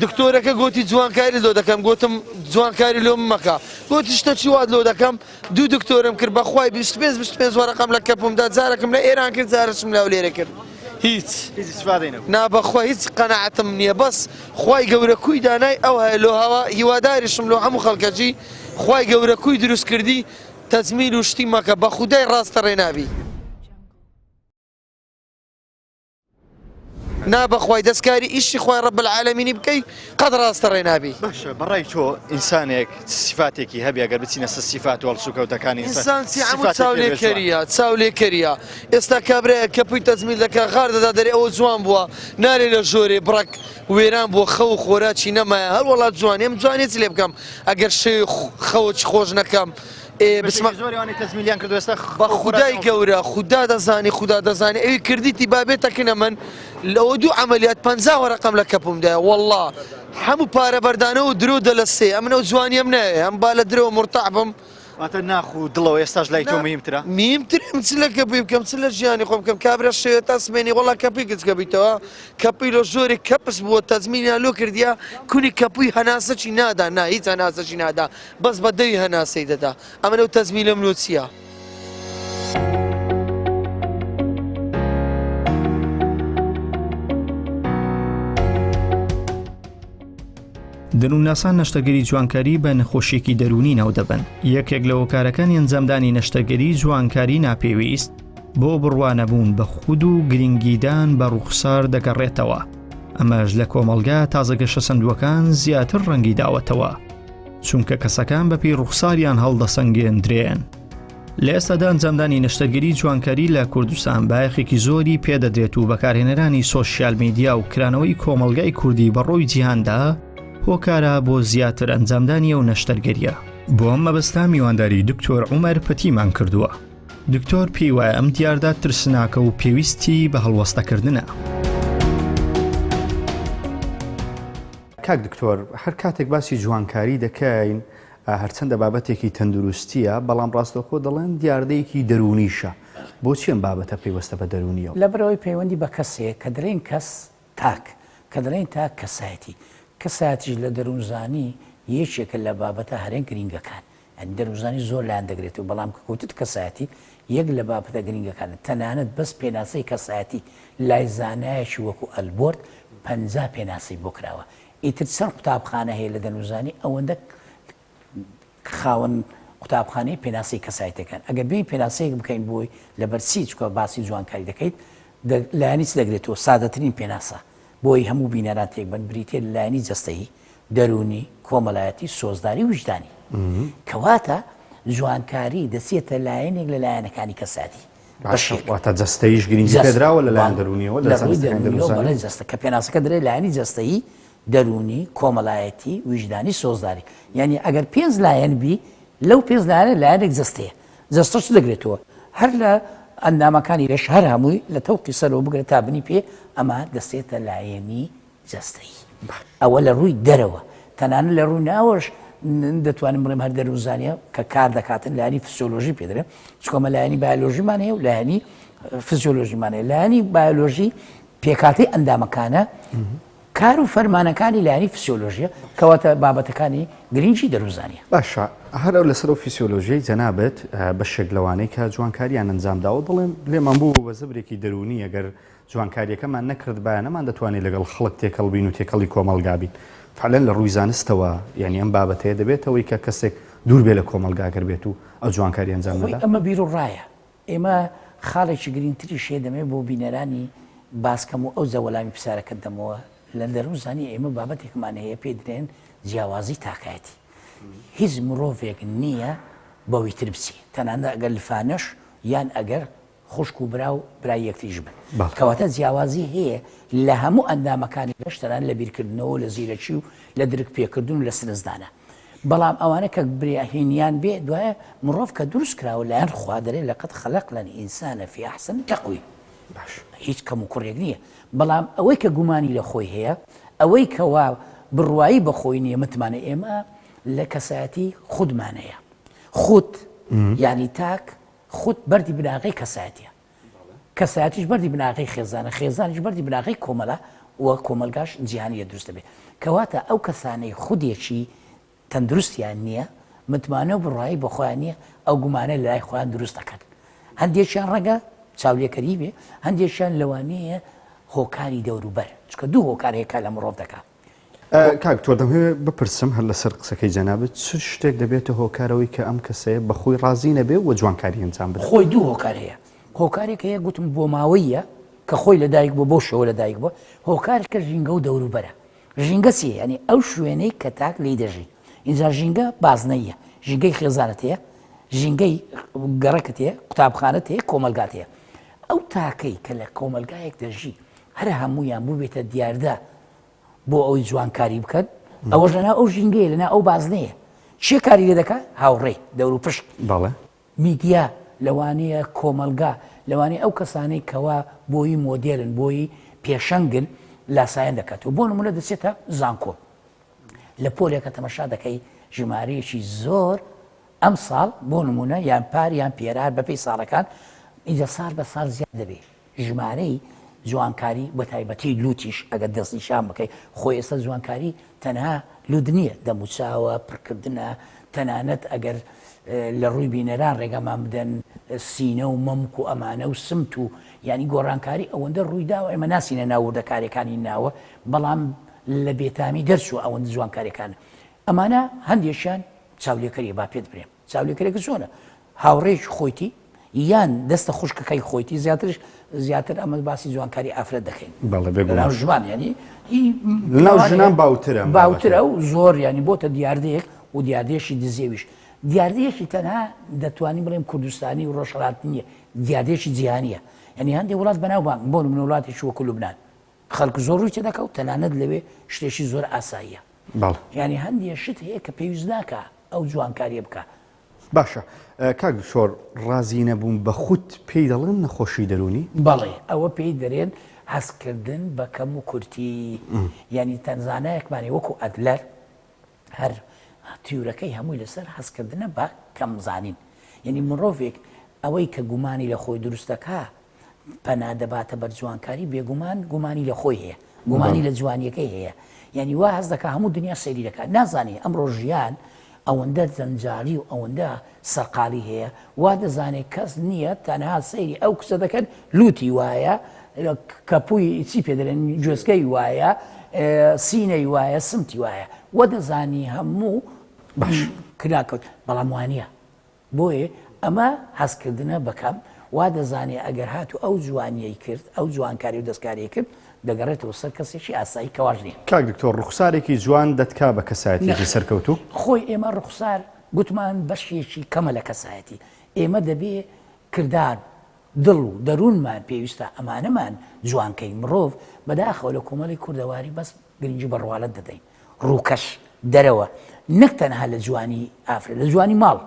دکتۆرەکە گۆتی جوانکاری لۆ دەکەم گۆتم جوانکاری لۆم مەکە گۆتی شتە چی وات لۆ دەکەم دوو دکتۆرم کرد بەخوای 25 25 وەرەقەم لە کەپوم دا جارەکم لە ئێران کرد جارەشم لە هەولێرێ کرد هیچ هیچ استفادەی نەبوو نا بەخوا هیچ قەناعەتم نییە بەس خوای گەورە کوی دانای ئەو هەیە لۆ هەوا هیواداریشم لۆ هەموو خەڵکەجی خوای گەورە کوی دروست کردی تەجمیل و شتی مەکە بەخودای ڕاستە ڕێ نابی. نا بەخوای دەستکاری ئیشی خوای رب العالمینی بکەی قەت ڕاستە ڕێ نابی. باشە بەڕای تۆ ئینسانێک چ سیفاتێکی هەبێ گەر بچینە سەر سیفات و هەڵسوکەوتەکانی ئینسان چی عەموو چاولێکەریە چاولێکەریە ئێستا کابرایەک کەپوی تەجمیل دەکا غار دەدا دەرێ ئەوە جوان بووە نارێ لە ژۆرێ بڕەک وێران بووە خەو و خۆراکی نەمایە هەر وەڵا جوانی ئەم جوانیە چ لێ بکەم ئەگەر شەوێ خەوەکی خۆش نەکەم ئێ بچمە زۆر ئەوانەی تەزمیلیان کردو ئێستا بە خودای گەورە خودا دەزانی خودا دەزانی ئەوی کردیتی با بێتە کنە من لەوە دوو عەمەلیات 50 وەرەقەم لە کەپومدایە واللە هەموو پارە بەردانەوە درۆ دەلەسێ ئەمن ئەو جوانیەم ناوێ ئەم با لە درەوە مرتاح بم واتە ناخ و دڵەوە ئێستاش لای تۆ مهمترە؟ مهمتر ئەم چ لە کەپوی بکەم چ لە ژیانی خۆم بکەم کابرا شەوێ تا سمێنی وەڵا کەپوی گچکە بیتەوە کەپوی لە ژۆری کەپس بووە تەزمینیان لۆ کردیە کونی کەپوی هەناسەکی نادا نا هیچ هەناسەکی نادا بەس بە دەوی هەناسەی دەدا ئەمن ئەو تەزمیلەم لۆ چییە؟ دەروونناسان نەشتەرگەری جوانکاری بە نەخۆشیەکی دەروونی ناودەبەن، یەکێک لە هۆکارەکانی ئەنجامدانی نەشتەرگەری جوانکاری ناپێویست بۆ بڕوانەبوون بە خود و گرنگیدان بە ڕووخسار دەگەڕێتەوە، ئەمەش لە کۆمەڵگا تازە گەشەسەندووەکان زیاتر ڕەنگی داوەتەوە، چونکە کەسەکان بەپێی ڕووخساریان هەڵدەسەنگێندرێن. لە ئێستادا ئەنجامدانی نەشتەرگەری جوانکاری لە کوردستان بایەخێکی زۆری پێدەدرێت و بەکارهێنەرانی سۆشیال میدیا و کرانەوەی کۆمەڵگای کوردی بە ڕووی جیهاندا هۆکارە بۆ زیاتر ئەنجامدانی ئەو نەشتەرگەریە. بۆ ئەم مەبەستە میوانداری دکتۆر عومەر پەتیمان کردووە. دکتۆر پێی وایە ئەم دیاردە ترسناکە و پێویستی بە هەڵوەستەکردنە. کاک دکتۆر هەر کاتێک باسی جوانکاری دەکەین هەرچەندە بابەتێکی تەندروستییە، بەڵام ڕاستەوخۆ دەڵێن دیاردەیەکی دەروونیشە. بۆچی ئەم بابەتە پەیوەستە بە دەروونییەوە؟ لەبەرئەوەی پەیوەندی بە کەس هەیە، کە دەڵێین کەس، تاک، کە دەڵێین تاک، کەسایەتی. کەسایەتیش لە دەروونزانی یەکێکە لە بابەتە هەرێ گرینگەکان. یانی دەروونزانی زۆر لایەن دەگرێتەوە، بەڵام کە گوتت کەسایەتی، یەک لە بابەتە گرینگەکانە. تەنانەت بەس پێناسەی کەسایەتی لای زانایەکی وەکوو ئەلبۆرت 50 پێناسەی بۆ کراوە. ئیتر چەند قوتابخانە هەیە لە دەروونزانی ئەوەندە خاوەن قوتابخانەی پێناسەی کەسایتەکان ئەگەر بێین پێناسەیەک بکەین بۆی لەبەر چی چکە باسی جوانکاری دەکەیت لایەنی چ دەگرێتەوە سادەترین پێناسە بۆی هەموو بینەران تێک بن بریتە لە لایەنی جەستەیی دەروونی کۆمەلایەتی سۆزداری ویژدانی کەواتە جوانکاری دەچێتە لایەنێک لە لایەنەکانی کەساتی بەشێک واتە جەستەییش گرنگی پێدراوە لەلایەن دەروونیەوە لە ڕووی دەروونیەوە بەڵێ جەستە کە پێناسەکە دەرێ لایەنی جەستەیی دەروونی کۆمەڵایەتی ویژدانی سۆزداری یعنی ئەگەر پێنج لایەن بی لەو پێنج لایەنە لایەنێک جەستەیە جەستە چ دەگرێتەوە هەر لە ئەندامەکانی لەش هەر هەمووی لە تەوقی سەرەوە بگرە تا بنی پێ ئەمە دەستێتە لایەنی جەستەیی. ئەوە لە ڕووی دەرەوە، تەنانەت لە ڕووی ناوەش دەتوانم بڵێم هەر دەروونزانیە کە کار دەکاتن لایەنی فسیۆلۆژی پێ دەرێ چکۆمە لایەنی بایۆلۆژیمان هەیە و لایەنی فسیۆلۆژیمان هەیە لایەنی بایۆلۆژی پێکهاتەی ئەندامەکانە کار و فەرمانەکانی لایەنی فسیۆلۆژیە کەواتە بابەتەکانی گرنگی دەروونزانیە. باشە هەر ئەو لەسەر ئەو فیسیۆلۆژیەی جەنابت بەشێک لەوانەی کە جوانکاریان ئەنجام داوە دەڵێن لێمان بوو بە زەبرێکی دەروونی ئەگەر جوانکاریەکەمان نەکردبایە نەماندەتوانی لەگەڵ خەڵک تێکەڵ بین و تێکەڵی کۆمەڵگا بین فعلەن لە ڕووی زانستەوە یانی ئەم بابەتەیە دەبێتەوەی کە کەسێک دوور بێ لە کۆمەڵگا گەر بێت و ئەو جوانکاری ئەنجام خۆی نەدا. ئەمە بیروڕایە ئێمە خاڵێکی گرینگتریش هەیە دەمەوێت بۆ بینەرانی باس کەم و ئەوجا وەلامی پرسیارەکەت دەمەوە، لە دەروونزانی ئێمە بابەتێکمان هەیە پێی دەرێن جیاوازی تاکایەتی. هیچ مرۆڤێک نییە بەوی تر بچێ، تەنانەت ئەگەر لفانەش یان ئەگەر خوشک و برا و برای یەکتریش بن. کەواتە جیاوازی هەیە لە هەموو ئەندامەکانی لەش تەنانەت لە بیرکردنەوە و لە زیرەکی و لە درک پێکردن و لە سرنجدانە. بەڵام ئەوانە کە برێهینیان بێ دوایە مڕۆڤ کە دروست کراوە لایەن خوا دەرێ لقد خلقنا الانسان فی احسن تقویم باش هیچ کەم و کوڕێک نییە بەڵام ئەوەی کە گومانی لە خۆی هەیە ئەوەی کەوا بڕوایی بە خۆی نییە متمانە ئێمە لە کەسایەتی خودمانەیە خود یعنی تاک خود بەردی بناغەی کەسایەتیە کەسایەتیش بەردی بناغەی خێزانە، خێزانیش بەردی بناغەی کۆمەلە و کۆمەلگاش جیهانی لێ دروست دەبێت. کەواتە ئەو کەسانەی خودێکی تەندروستیان نییە، متمانە و بڕوایی بە خۆیان نییە، ئەو گومانە لە لای خۆیان دروست دەکەن. هەندێکیان ڕەنگە چاولێکەری بێ، هەندێکیان لەوانەیە هۆکاری دەوروبەر، چونکە دوو هۆکار هەیە کار لە مڕۆڤ دەکا. کاک تۆ دەمهەوێ بپرسم هەر لەسەر قسەکەی جەنابت چ شتێک دەبێتە هۆکارەوەی کە ئەم کەسەیە بەخۆی ڕازی نەبێ و جوانکاری ئەنجام بدات؟ خۆی دوو هۆکار هەیە هۆکارێک هەیە گوتم بۆماوەییە کە خۆی لەدایک بووە بەو شێوە لەدایک بووە هۆکارێکە ژینگە و دەوروبەرە ژینگە چییە یعنی ئەو شوێنەی کە تاک لێی دەژی ئینجا ژینگە بازنەیە ژینگەی خێزانت هەیە ژینگەی گەڕەکت هەیە قوتابخانەت هەیە کۆمەلگات هەیە ئەو تاکەی کە لە کۆمەلگایەک دەژی هەر هەموویان بووبێتە دیاردە بۆ ئەوەی جوانکاری بکەن ئەوەش لەناو ئەو ژینگەیە لەناو ئەو بازنەیە چێ کاری لێ دەکات هاوڕێ دەور و پشت بەڵێ میدیا لەوانەیە کۆمەلگا لەوانەیە ئەو کەسانەی کەوا بۆی مۆدێلن بۆی پێشەنگن لاسایان دەکاتەوە بۆ نمونە دەچێتە زانکۆ لە پۆلێکە تەمەشا دەکەی ژمارەیەکی زۆر ئەم ساڵ بۆ نمونە یان پار یان پێرار بەپێی ساڵەکان ئینجا ساڵ بە ساڵ زیاد دەبێت ژمارەی جوانکاری بەتایبەتی لوتیش ئەگەر دەستنیشان بکەی خۆی ئێستا جوانکاری تەنها لوت نییە دەموچاوە پڕکردنە تەنانەت ئەگەر لە ڕووی بینەران ڕێگەمان بدەن سینە و مەمک و ئەمانە و سمت و یعنی گۆڕانکاری ئەوەندە ڕوویداوە ئێمە ناسینە ناو وردەکاریەکانی ناوە بەڵام لە بێتامی دەرچووە ئەوەندە جوانکاریەکان ئەمانە هەندێکیان چاولێکەریە با پێت برێم چاولێکەرێکە چۆنە هاوڕێیەکی خۆیتی یان دەستە خوشکەکەی خۆیتی زیاترش زیاتر ئەمە باسی جوانکاری ئافرەت دەکەین بەڵێ بێگومان لەناو ژوان ینی هی لەناو ژنان باوترە ئەم باوترە بابەتە. و زۆر ینی بۆتە دیاردەیەک و دیاردەیەکی دزێویش دیاردەیەکی تەنها دەتوانین بڵێم کوردستانی و ڕۆژهەڵات نییە دیاردەیەکی جیهانیە یعنی هەندێک وڵات بەناو بانگ بۆ نمونە وڵاتێکی وەکو لوبنان خەڵک زۆر ڕووی تێدەکا و تەنانەت لەوێ شتێکی زۆر ئاساییە بەڵێ. یعنی هەندێ شت هەیە کە پێویست ناکا ئەو جوانکاریە بکا. باشە کاک دکتۆر ڕازی نەبوون بە خود پێی دەڵێن نەخۆشی دەروونی؟ بەڵێ ئەوە پێی دەرێن هەستکردن بە کەم و کورتی یانی تەن زانایەکمان هەیە وەکو ئەدلەر هەر تیورەکەی هەمووی لەسەر هەستکردنە بە کەم زانین یعنی مرۆڤێک ئەوەی کە گومانی لە خۆی دروست دەکا پەنا دەباتە بەر جوانکاری بێگومان گومانی لە خۆی هەیە گومانی لە جوانیەکەی هەیە یعنی وا هەست دەکا هەموو دنیا سەیری دەکات نازانێ ئەمڕۆ ژیان ئەوەندە جەنجاڵی و ئەوەندە سەرقاڵی هەیە وا دەزانێت کەس نییە تەنها سەیری ئەو کچە دەکەن لوتی وایە کەپووی چی پێ دەرێن گوێزکەی وایە سینەی وایە سمتی وایە وە دەزانی هەموو باش کراکەوت بەڵام وانە بۆیە ئەمە هەستکردنە بە کەم، وا دەزانێ ئەگەر هاتوو ئەو جوانییەی کرد، ئەو جوانکاری و دەستکارییەی کرد، دەگەڕێتەوە سەر کەسێکی ئاسایی کە واش نییە. کاک دکتۆر ڕوخسارێکی جوان دەتکا بە کەسایەتیەکی نەخێر. سەرکەوتوو؟ خۆی ئێمە ڕوخسار گوتمان بەشێکی کەمە لە کەسایەتی. ئێمە دەبێ کردار، دڵ و دەروونمان پێویستە ئەمانەمان جوان کەین. مڕۆڤ بەداخەوە لە کۆمەڵی کوردەواری بەس گرنگی بە ڕوالەت دەدەین. ڕووکەش دەرەوە نەک تەنها لە جوانی ئافرەت لە جوانی ماڵ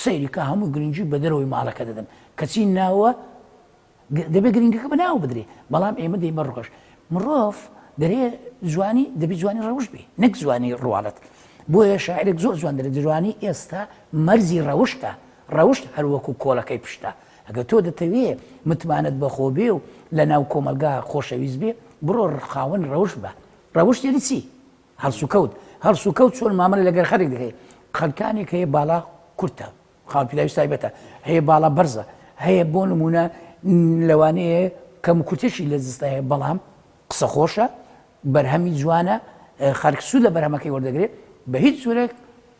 سەیری کە هەموو گرنگی بە دەرەوەی ماڵەکە دەدەن کەچی ناوە دەبێت گرنگەکە بە ناوە بدرێ بەڵام ئێمە دەی بە ڕووکەش مرۆڤ دەرێ جوانی دەبی جوانی ڕەوش بێ نەک جوانی ڕواڵەت. بۆیە شاعرێک زۆر جوان دەرێ جوانی ئێستا مەرزی ڕەوشتە ڕەوشت هەر وەکو کۆڵەکەی پشتە ئەگەر تۆ دەتەوێ متمانەت بەخۆ بێ و لە ناو کۆمەڵگا خۆشەویست بێ بڕۆ خاوەن ڕەوشت بە ڕەوشت یەعنی چی هەڵسوکەوت هەڵسوکەوت چۆن مامەلە لەگەر خەرک دەکەی خەلکانێک هەیە باڵا کورتە خاوەن پیداویست تایبەتە هەیە باڵا بەرزە هەیە بۆ نمونە لەوانەیە کەم کورتێکی لە جستە هەیە بەڵام قسە خۆشە بەرهەمی جوانە خەرک سوود لە بەرهەمەکەی وەردەگرێت بە هیچ جورێک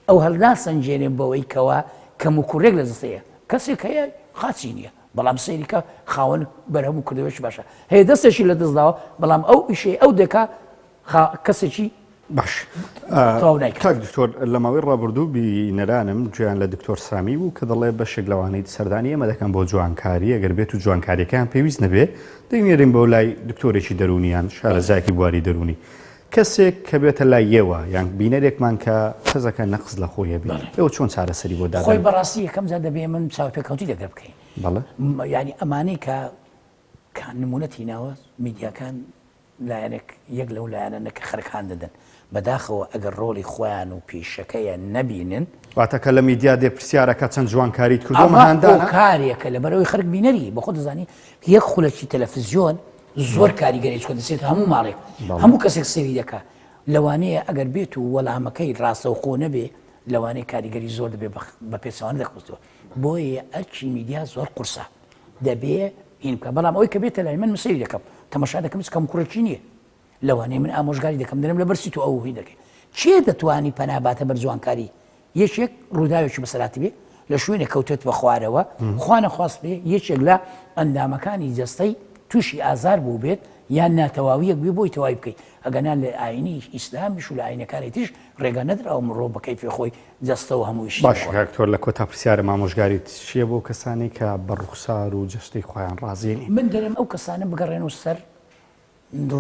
ئەو هەڵناسەنگێنێ بەوەی کەوا کەم و کوڕێک لە جستەیە کەسێک هەیە خاچی نییە بەڵام سەیری کە خاوەن بەرهەم و کردەوەیەکی باشە هەیە دەستێکی لە دەست داوە بەڵام ئەو ئیشەی ئەو دەکا کەسێکی باش تەواو نایکات. کاک دکتۆر لە ماوەی ڕابردوو بینەرانم گوێیان لە دکتۆر سامی بوو کە دەڵێ بەشێک لەوانەی سەردانی ئێمە دەکەن بۆ جوانکاری ئەگەر بێت و جوانکاریەکەیان پێویست نەبێ دەینێرین بۆ لای دکتۆرێکی دەروونی یان شارەزایەکی بواری دەروونی کەسێک کە بێتە لای ئێوە یان بینەرێکمان کە حەزەکە نەقس لە خۆی هەبێ ئێوە چۆن چارەسەری بۆ دادەنێن؟ خۆی بەڕاستی یەکەم جار دەبێ من چاوپێکەوتی لەگەر بکەین بەڵێ یانی ئەمانەی کە کە نمونەت هیناوە میدیاکان لایەنێک یەک لەو لایەنانە کە خەرک هان دەدەن بەداخەوە ئەگەر ڕۆڵی خۆیان و پیشەکەیان نەبینن. واتە کە لە میدیا دێ پرسیارەکە چەند جوانکاریت کردووە ئەمە هاندانە؟ هۆکارێکە لەبەرئەوەی خەرک بینەری بەخۆت دەزانی یەک خولەکی تەلەفزیۆن زۆر کاریگەری چونکە دەچێتە هەموو ماڵێک هەموو کەسێک سەیری دەکا لەوانەیە ئەگەر بێت و وەڵامەکەی ڕاستەوخۆ نەبێ لەوانەیە کاریگەری زۆر دەبێ بە پێچەوانە دەخستەوە بۆیە ئەرکی میدیا زۆر قورسە دەبێ هین بکە بەڵام ئەوەی کە بێتە لای من من سەیری دەکەم تەمەشا دەکەم هیچ کەموکوڕێکی نییە لەوانەیە من ئامۆژگاری دەکەم دەرم لەبەر چی تۆ ئەو هی دەکەی کێ دەتوانی پەنا باتە بەر جوانکاری یەکێک ڕووداوێکی بەسەراتی بێ لە شوێنێک کەوتێت بە خوارەوە خوا نەخواست بێ یەکێک لە ئەندامەکانی جەستەی تووشی ئازار بوو بێت یان ناتەواویەک بێ بۆی تەواوی بکەیت ئەگەنا لە ئاینی ئیسلامیش و لە ئاینەکانی تریش ڕێگا نەدراوە مرۆڤ بە کەیفی خۆی جەستە و هەموو شتی باشە بگۆڕێت. کاک تۆر لە کۆتا پرسیارم ئامۆژگاریت چیە بۆ کەسانەی کە بە ڕوخسار و جەستەی خۆیان ڕازی نین؟ من دەرێم ئەو کەسانە بگەڕێنەوە سەر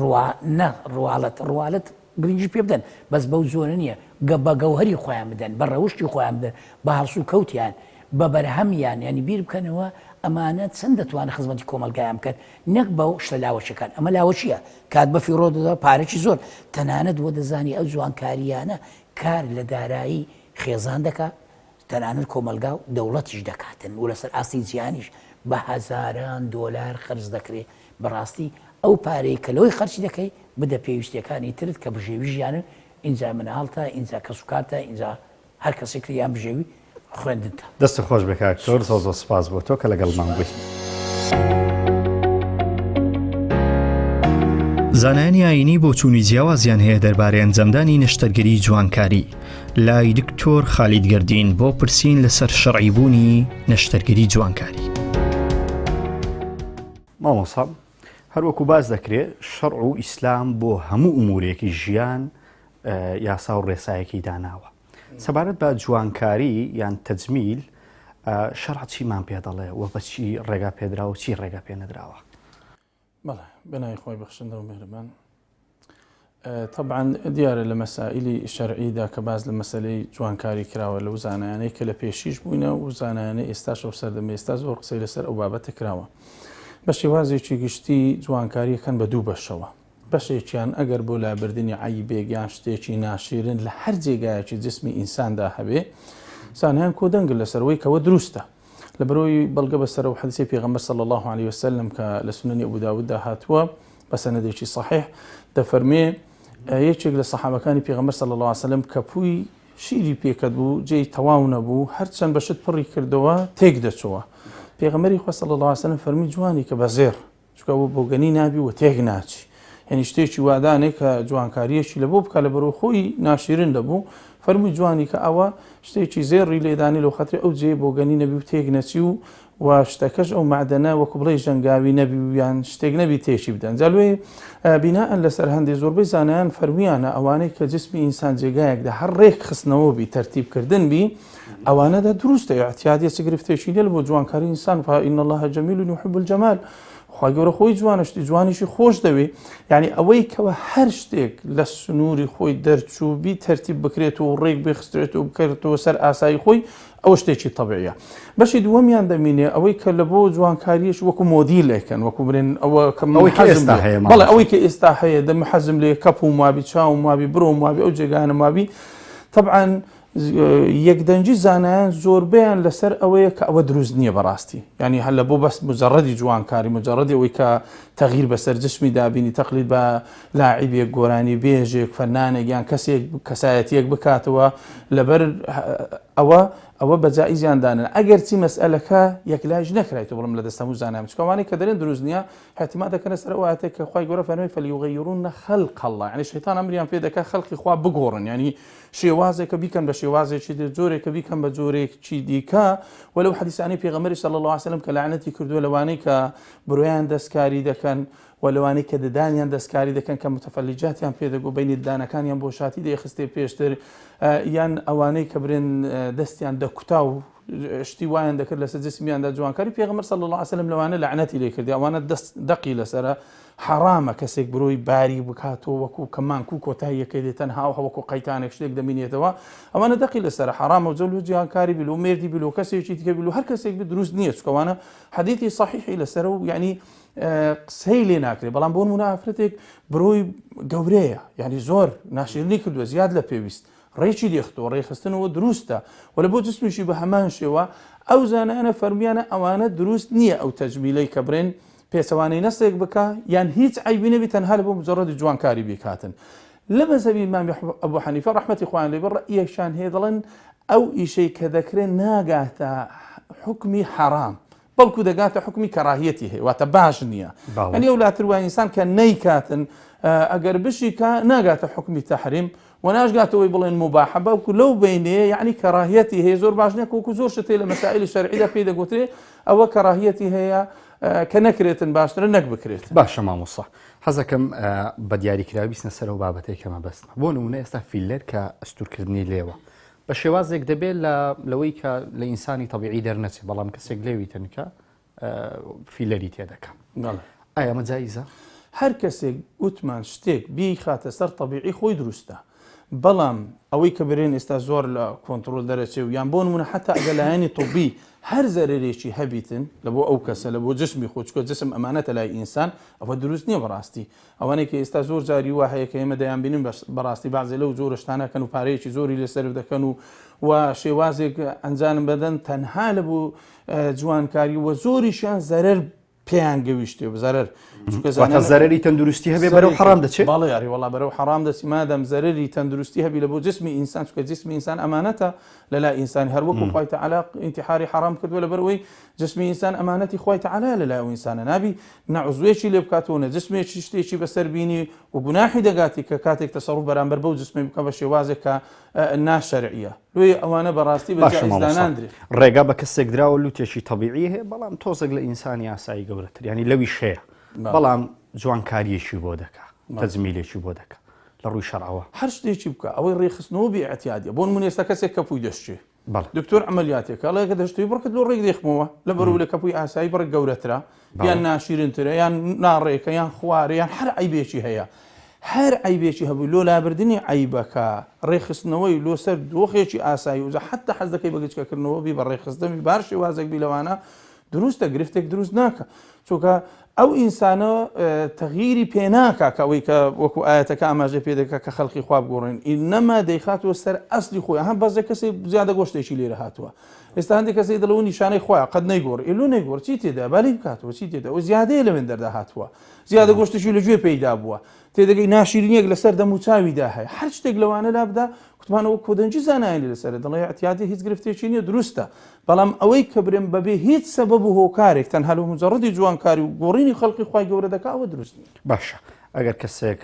ڕوا نە ڕواڵەت ڕواڵەت گرنگی پێ بدەن بەس بەو جۆرە نییە گە بە گەوهەری خۆیان بدەن بە ڕەوشتی خۆیان بدەن بە هەڵسوکەوتیان بە بەرهەمیان یانی بیر بکەنەوە ئەمانە چەند دەتوانن خزمەتی کۆمەڵگایان بکەن نەک بەو شتە لاوەکیەکان ئەمە لاوەکیە کات بە فیڕۆ دەدا پارەکی زۆر تەنانەت وە دەزانی ئەو جوانکاریانە کار لە دارایی خێزان دەکا تەنانەت کۆمەڵگا و دەوڵەتیش دەکاتن و لەسەر ئاستی جیهانیش بە هەزاران دۆلار خەرج دەکرێ بەڕاستی ئەو پارەی کە لۆی خەرجی دەکەی بدە پێویستیەکانی ترت کە بژێوی ژیانن ئینجا مناڵتە ئینجا کەسوکارتە ئینجا هەر کەسێک تر یان بژێوی خوێندنتە. دەستت خۆش بێ کاک دکتۆر زۆر زۆر سپاس بۆ تۆ کە لەگەڵمان بووی. زانایانی ئایینی بۆچوونی جیاوازیان هەیە دەربارەی ئەنجامدانی نەشتەرگەری جوانکاری لای دکتۆر خالید گەردین بۆ پرسین لەسەر شەرعیبوونی نەشتەرگەری جوانکاری. مامۆستا هەروەکو باس دەکرێ شەرع و ئیسلام بۆ هەموو ئومورێکی ژیان یاسا و ڕێسایەکی داناوە سەبارەت بە جوانکاری یان تەجمیل شەرع چیمان پێ دەڵێ و بە چی ڕێگا پێدرا و چی ڕێگا پێ نەدراوە؟ بەڵێ بەناوی خوای بەخشندە و میهرەبان تەبعەن دیارە لە مەسائلی شەرعیدا کە باس لە مەسەلەی جوانکاری کراوە لەو زانایانەی کە لە پێشیش بووینە و زانایانەی ئێستاش ئەو سەردەمە ئێستا زۆر قسەی لەسەر ئەو بابەتە کراوە بە شێوازێکی گشتی جوانکاریەکەن بە دوو بەشەوە بەشێکیان ئەگەر بۆ لابردنی عەیبێک یان شتێکی ناشیرن لە هەر جێگایەکی جسمی ئینساندا هەبێ زانایان کۆدەنگن لەسەر ئەوەی کەوە دروستە لەبەرئەوەی بەڵگە بەسەر ئەو حەدیسەی پێغەمبەر صلی اللە علیه وسلم کە لە سونەنی ئەبو داوددا هاتووە بە سەنەدێکی صحیح دەفەرمێ یەکێک لە سەحابەکانی پێغەمبەر صلی اللە علیه وسلم کەپووی شیری پێکەت بوو جێی تەواو نەبوو هەرچەند بە شت پڕی کردەوە تێک دەچەوە پێغەمبەری خوا صلی اللە علیه وسلم فەرمی جوانی کە بە زێڕ چونکە ئەوە بۆگەنی نابی و تێک ناچی یعنی شتێکی وادانێ کە جوانکاریەکی لە بۆ بکە لە بەرەو خۆی ناشیرن دەبوو فەرمووی جوانی کە ئەوە شتێکی زێڕی لێدانی لەو خەتری ئەو جێ بۆگەنی نەبی و تێک نەچی و و شتەکەش ئەو معدەنە وەکو بڵێ ژەنگاوی نەبی و یان شتێک نەبی تێکی بدەن جا لێ بیناء لەسەر هەندێ زۆربەی زانایان فەرمیانە ئەوانەی کە جسمی ئینسان جێگایەکدا هەر ڕێک خستنەوە بی تەرتیبکردن بی ئەوانەدا دروستە ئیعتیادیە چ گرفتێکی نیە بۆ جوانکاری ئینسان فإن الله جمیل یحب الجمال خوای گەورە خۆی جوانە شتی جوانیشی خۆش دەوێ یعنی ئەوەی کەەوە هەر شتێک لە سنووری خۆی دەرچوو بی تەرتیب بکرێت و ڕێک بخسترێت و بکرێتەوە سەر ئاسایی خۆی ئەوە شتێکی تەبیعیە بەشی دووەمیان دەمینێ ئەوەی کە لە بۆ جوانکاریش وەکو مۆدیلێکن وەکو برێن ئەوە کە ئەوەی کە ئێستا هەیە بەڵێ ئەوەی کە ئێستا هەیە دەم حەزم لێ کەپ و مابی چاو مابی برۆ مابی ئەو جێگانە مابی. تەبعەن یەکدەنگی زانایان زۆربەیان لەسەر ئەوەیە کە ئەوە دروست نییە بەڕاستی یعنی هەر لە بۆ بەس مجرڕەدی جوانکاری مجرڕەدی ئەوەی کە تەغیر بەسەر جسمی دابینی تەقلید بە لاعیبێک گۆرانی بێژێک فەنانێک یان کەسێک کەسایەتیەک بکاتەوە لەبەر ئەوە ئەوە بە جائیزیان دانن ئەگەر چی مەسئلەکە یەکلایش نەکرایتەوە بڵم لە دەست هەموو زانایان چونکە ئەوانەی کە دەرێن دروست نییە اعتماد دەکەنە سەر ئەو ئایەتەی کە خوای گەورە فەرمووی فلیغیرن خلق اللە یعنی شەیتان ئەمریان پێ دەکات خەلقی خوا بگۆڕن یعنی شێوازێکە بیکەن بە شێوازێکی تر جۆرێکە بیکەن بە جۆرێکی دیکە و لەو حەدیسانەی پێغەمبەری صلی الله علیه وسلم کە لەعنەتی کردووە لەوانەی کە برۆیان دەستکاری دەکەن و لەوانەی کە ددانیان دەستکاری دەکەن کە متفلجاتیان پێ دەگو بینی ددانەکانیان بۆ شاتی دەیخستێ پێشتر یان ئەوانەی کە برێن دەستیان دەکوتا و شتی وایان دەکرد لەسەر جسمیاندا جوانکاری پێغەمبەر صلی الله علیه وسلم لەوانە لەعنەتی لێ کردی ئەوانە دەست دەقی لەسەرە حەرامە کەسێک برۆی باری بکاتەوە وەکو کەمانک و کۆتاییەکەی دێت تەنها و وەکو قەیتانێک شتێک دەمینێتەوە ئەوانە دەقی لەسەرە حەرامە و جەل و جوانکاری بلو مێردی بلو کەسێکی دیکە بلو هەر کەسێک بێت دروست نییە چکەوانە حەدیثی صحیحی لەسەرە و یعنی قسەی لێ ناکرێت بەڵام بۆ نمونە ئافرەتێک برۆی گەورەیە یعنی زۆر ناشرینی کردووە زیاد لە پێویست ڕێکی لێختووە، ڕێکخستنەوە دروستە، وە لە بۆ جسمیشی بە هەمان شێوە، ئەو زانایانە فەرموویانە ئەوانە دروست نییە ئەو تەجمیلەی کە بڕێن پێچەوانەی نەسێک بکا یان هیچ عەیبی نەبی تەنها لە بۆ مجەڕەدی جوانکاری بیکاتن. لە مەزهەبی ئیمامی ئەبو حەنیفە ڕەحمەتی خوایان لێ بێ ڕەئیەکیان هەیە دەڵێن ئەو ئیشەی کە دەکرێ ناگاتە حوکمی حەرام بەڵکو دەگاتە حوکمی کەراهیەتی هەیە واتە باش نییە ئەنی ئەو لاتر وای ئینسان کە نەیکاتن ئەگەر بشیکا ناگاتە حوکمی تەحریم و ناشگاتەوەی بڵێن مباحە بەڵکو لەو بینەیە یعنی کەراهیەتی هەیە زۆر باش نییە وەکو زۆر شتێ لە مەسائلی شەرعیدا پێی دەگوترێ ئەوە کەراهیەتی هەیە کە نەکرێتن باشترە نەک بکرێت. باشە مامۆستا حەزەکەم بە دیاریکراوی بچنە سەر ئەو بابەتەی کە مەبەستمە بۆ نمونە ئێستا فیلەر کە ئەستورکردنی لێوە بە شێوازێک دەبێت لە لەوەی کە لە ئینسانی تەبیعی دەرنەچێ بەڵام کەسێک لێوی تەنکە فیلەری تێدەکە ئایا ئەمە جایزە؟ هەر کەسێک وتمان شتێک بیخاتە سەر تەبیعی خۆی دروستە بەڵام ئەوەی کە برێن ئێستا زۆر لە کۆنتترۆل دەرەچێ و یان بۆ نمونە حتا ئەگە لایەنی طبی هەر زەرەرێکی هەبیتن لە بۆ ئەو کەسە لە بۆ جسمی خۆ چکە جسم ئەمانەتە لای ئینسان ئەوە دروست نییە بەڕاستی ئەوانەی کە ئێستا زۆر جاری وا هەیە کە ئێمە دەیانبینین بەڕاستی بەعزێ لەو جۆرە شتانە کەن و پارەیەکی زۆری لێ سەرف دەکەن و و شێوازێک ئەنجانم بەدەن تەنها لە بۆ جوانکاری و زۆریشیان زەرەر پێیان گەویشتێ و زەرەر چونکە زانایان زەرەری تەندروستی هەبێ بەرەو حەرام دەچێت بەڵێ یاری وەڵا بەرەو حەرام دەچی مادەم زەرەری تەندروستی هەبی لە بۆ جسمی ئینسان چونکە جسمی ئینسان ئەمانەتە لە لای ئینسان هەر وەکو خوای تەعالا ئینتیحاری حەرام کردووە لەبەر ئەوەی جسمی ئینسان ئەمانەتی خوای تەعالایە لە لای ئەو ئینسانە نابی نە عوزوێکی لێ بکات و نە جسمێکی شتێکی بەسەر بینی و گوناحی دەگاتی کە کاتێک تەسەڕوف بەرامبەر بەو جسمەی بکە بە شێوازێک کە ناشەرعیە لۆیە ئەوانە بەڕاستی بە باشە جائز مامۆستا داناندرێت. ڕێگا بە کەسێک دراوە لوتێکی تەبیعی هەیە بەڵام تۆزێک لە ئینسانی ئاسایی گەورەتر یانی لەویش هەیە بەڵام جوانکاریەکی بۆ دەکا تەجمیلێکی بۆ دەکا لە ڕووی شەرعەوە. هەر شتێکی بکە ئەوەی ڕێکخستنەوە بێ ئیعتیادیە بۆ نمونە ئێستا کەسێک کەپووی دەشکێ دکتۆر عەمەلیاتێکە ئەڵێ کە دەشتوی بڕکت لۆ ڕێک دەیخمەوە لەبەرو لە کەپووی ئاسایی بڕێک گەورەترە یان ناشیرنترە یان ناڕێکە یان خوارە یان هەر عەیبێکی هەیە هەر عەیبێکی هەبوو لۆ لابردنی عەیبەکە ڕێکخستنەوەی لۆ سەر دۆخێکی ئاسایی وزە حتا حەز دەکەی بە گچکەکردنەوە بی بە ڕێکخستن بی بار شێوازێک بی لەوانە دروستە گرفتێک دروست ناکە چونکە ئەو ئینسانە تەغیری پێ ناکا کە ئەوەی کە وەکو ئاەتەکە ئاماژە پێ دەکا کە خەڵقی خوا بگۆڕێن ئینەما دەیخاتەوە سەر ئەسلی خۆی هەم بەزێ کەسێ زیادە گۆشتێکی لێرە هاتووە ئێستا هەندێک کەسێک دڵ و نیشانەی خۆیان قەت نەیگۆڕ ئیلو نەیگۆڕ چی تێدا بالی بکاتەوە چی تێدا ئەو زیادەیە لەوێن دەردا هاتووە زیادە گۆشتێکی لە گوێ پێیدا بووە تێدەگەی ناشیرینیەک لەسەر دەم و چاویدا هەیە هەر شتێک لەوانە لابدا کوتمانەوە کۆدەنگی زانایانی لەسەرە دەڵێ اعتیادی هیچ گرفتێکی نییە دروستە بەڵام ئەوەی کە برێم بەبێ هیچ سەبەب و هۆکارێک تەنها لە مجەڕەدی جوانکاری و گۆڕینی خەڵقی خوای گەورە دەکا ئەوە دروست نییە. باشە ئەگەر کەسێک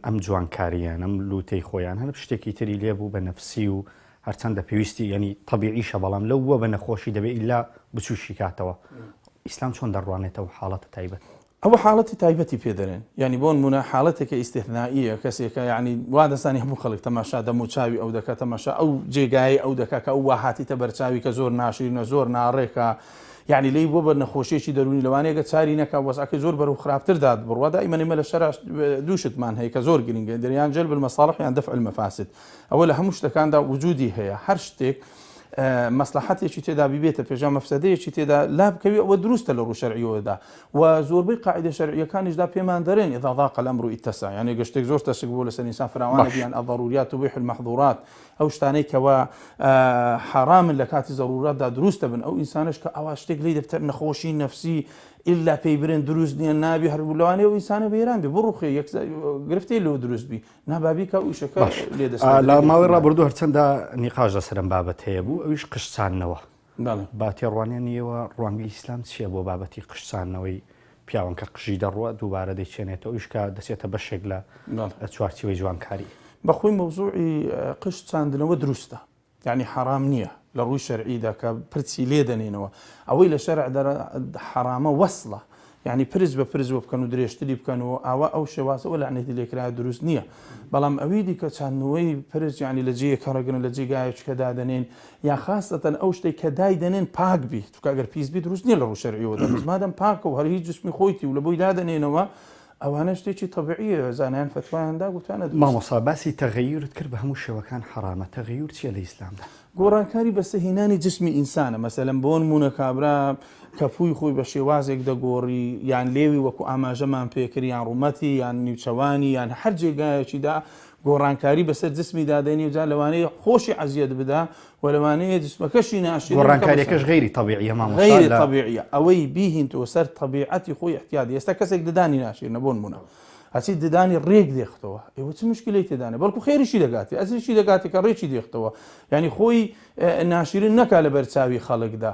ئەم جوانکارییان ئەم لوتەی خۆیان هەر شتێکی تری لێ بوو بە نەفسی و هەرچەندە پێویستی یعنی تەبیعیشە بەڵام لەو بووە بە نەخۆشی دەبێ ئیلا بچووشی کاتەوە ئیسلام چۆن دەڕوانێتەوە حاڵەتە تایبەت؟ ئەوە حاڵەتی تایبەتی پێ دەرێن یانی بۆ نمونە حاڵەتێکە ئیستثنائیە کەسێکە یانی وا دەزانی هەموو خەڵک تەماشا دەم و چاوی ئەو دەکا تەماشا ئەو جێگایەی ئەو دەکا کە ئەو وا هاتیتە بەرچاوی کە زۆر ناشیرنە زۆر ناڕێکە یانی لێی بووە بە نەخۆشیەکی دەروونی لەوانەیە گە چاری نەکا وەزعەکەی زۆر بەرەو خراپتر داد بڕوا دائیمەن ئێمە لە شەرع دوو شتمان هەیە کە زۆر گرنگە دەرێ یان جلب المصالح یان دفع المفاسد ئەوە لە هەموو شتەکاندا وجودی هەیە هەر شتێک. مەسلحەتێکی تێدا بیبێتە پێش یا مەفسەدەیەکی تێدا لا بکەوی ئەوە دروستە لە ڕوو شەرعیەوەدا و زۆربەی قاعدە شەرعیەکانیشدا پێمان دەرێن اذا ضاق الامر اتسع یعنی گەر شتێک زۆر تەسک بوو لەسەر ئینسان فراوانە باش. بیان الضروريات تبيح المحظورات ئەو شتانەی کەوا حەرامن لە کاتی زەروراتدا دروست دەبن ئەو ئینسانەش کە ئەوا شتێک لێی دەبتە نەخۆشی نەفسی ئیلا پێی برێن دروست نییە نابی هەر لەوانەیە ئەو ئینسانە وێران بێ بڕوخێ یەک گرفتێ لەوە دروست بی نا با بیکا و ئیشەکە باش لێ دەست لە پێ ماوەی دەگرێت. ڕابردوو هەرچەندە نیقاش لەسەر ئەم بابەت هەیە بوو ئەویش قژچاندنەوە بەڵێ. با تێڕوانینی ئێوە ڕوانگەی ئیسلام چییە بۆ بابەتی قژچاندنەوەی پیاوان کە قژی دەڕوا دووبارە دەیچێنێتەوە ئەویش کە دەچێتە بەشێک لە بەڵێ. چوارچیوەی جوانکاری. بەخۆی مەوزوعی قژ چاندنەوە دروستە یانی حەرام نییە لە ڕووی شەرعیدا کە پرچی لێ دەنێنەوە ئەوەی لە شەرع حەرامە وەسڵە یعنی پرچ بە پرچ بۆ بکەن و درێژتری بکەن و ئاوا ئەو شێوازەوە لەعنەتی لێکرا دروست نییە بەڵام ئەوی دیکە چاندنەوەی پرچ یعنی لە جێیەک هەڵەگرن لە جێگایەکی کە دادەنێن یا خاستەن ئەو شتێک کە دای دەنێن پاک بی چونکە ئەگەر پیس بی دروست نییە لە ڕوو شەرعیەوە بەس مادەم پاکە و هەر هیچ جسمی خۆیتی و لە بۆی دادەنێنەوە ئەوانە شتێکی تەبیعیە زانایان فەتوایان دا گوتیانە دروستە. مامۆستا باسی تەغەیورت کرد بە هەموو شێوەکان حەڕامە تەغەیور چیە لە ئیسلامدا؟ گۆڕانکاری بەسە هێنانی جسمی ئینسانە مەسەلەن بۆنمونە کابرا کەپووی خۆی بە شێوازێک دەگۆڕی یان لێوی وەکو ئاماژەمان پێکرد یان ڕوومەتی یان نیوچەوانی یان هەر جێگایەکیدا گۆڕانکاری بەسەر جسمی دادەنی و جا لەوانەیە خۆشی عەزیەت بدا و لەوانەیە جسمەکەشی ناشرین بکا گۆڕانکاریەکەش غەیری تەبیعیە مامۆستا غەیری لە تەبیعیە ئەوەی بیهینتەوە سەر تەبیعەتی خۆی ئیعتیادی ئێستا کەسێک ددانی ناشیرنە بۆ نمونە هەچی ددانی ڕێک دێختەوە ئێوە چ مشکلەی تێدانە بەڵکو خێریشی دەگاتێ ئەجریشی دەگاتێ کە ڕێکی دێختەوە یعنی خۆی ناشیرن نەکا لە بەرچاوی خەڵکدا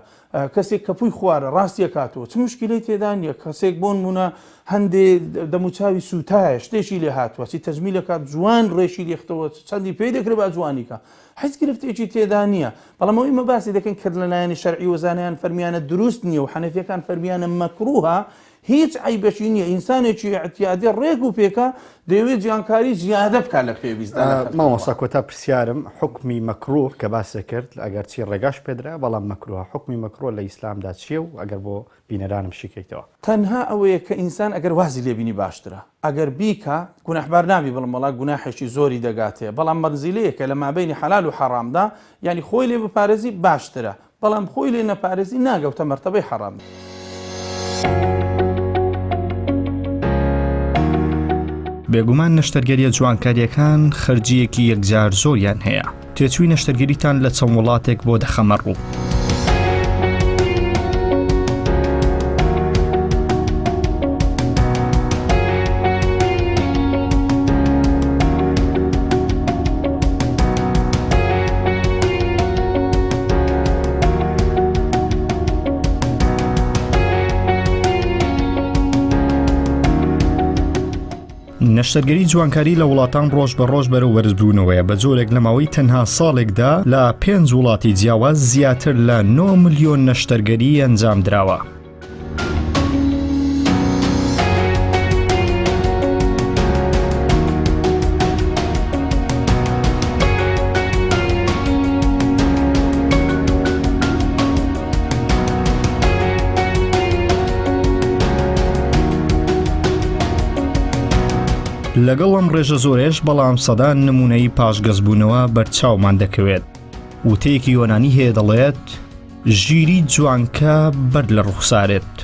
کەسێک کەپووی خوارە ڕاستی ئەکاتەوە چ مشکلەی تێدا نییە کەسێک بۆ نمونە هەندێ دەموچاوی سووتایە شتێکی لێ هاتووە چی تەجمیل ئەکات جوان ڕێکی لێختەوە چەندی پێی دەکرێت با جوانی کە هیچ گرفتێکی تێدا نییە بەڵام ئەوەی ئمە باسی دەکەین کە لەلایەنی شەرعی و زانایان فەرمیانە دروست نییە و حەنەفیەکان فەرمیانە مەکروهە هیچ عەیبەکی نییە ئینسانێکی ئیعتیادی ڕێک و پێکە دەیەوێت جوانکاری زیادە بکات لە پێویستدا لە خەڵکەوە. مامۆستا کۆتا پرسیارم حوکمی مەکروه کە باست کرد ئەگەر چی ڕێگاش پێدرا بەڵام مەکروه حوکمی مەکروه لە ئیسلامدا چیە و ئەگەر بۆ بینەرانم شیکەیتەوە. تەنها ئەوەیە کە ئینسان ئەگەر وازی لێ بینی باشترە ئەگەر بیکا گوناحبار نابی بڵم وەڵا گوناحێکی زۆری دەگاتێ بەڵام مەنزیلەیەکە لە مابەینی حەلال و حەڕامدا یانی خۆی لێ بپارێزی باشترە بەڵام خۆی لێ نەپارێزی ناگەوتە مەرتەبەی حەڕام. بێگومان نەشتەرگەریە جوانکاریەکان خەرجیەکی یەکجار زۆریان هەیە تێچووی نەشتەرگەریتان لە چەند وڵاتێک بۆ دەخەمە ڕوو. نەشتەرگەری جوانکاری لە وڵاتان ڕۆژ بە ڕۆژ بەرەو بەرزبوونەوەیە بە جۆرێک لە ماوەی تەنها ساڵێکدا لە پێنج وڵاتی جیاواز زیاتر لە 9 ملیۆن نەشتەرگەری ئەنجام دراوە. لەگەڵ ئەم ڕێژە زۆرەش بەڵام سەدان نمونەی پاشگەزبوونەوە بەرچاومان دەکەوێت وتەیەکی یۆنانی هەیە دەڵێت ژیری جوانکە بەر لە ڕوخسارێت.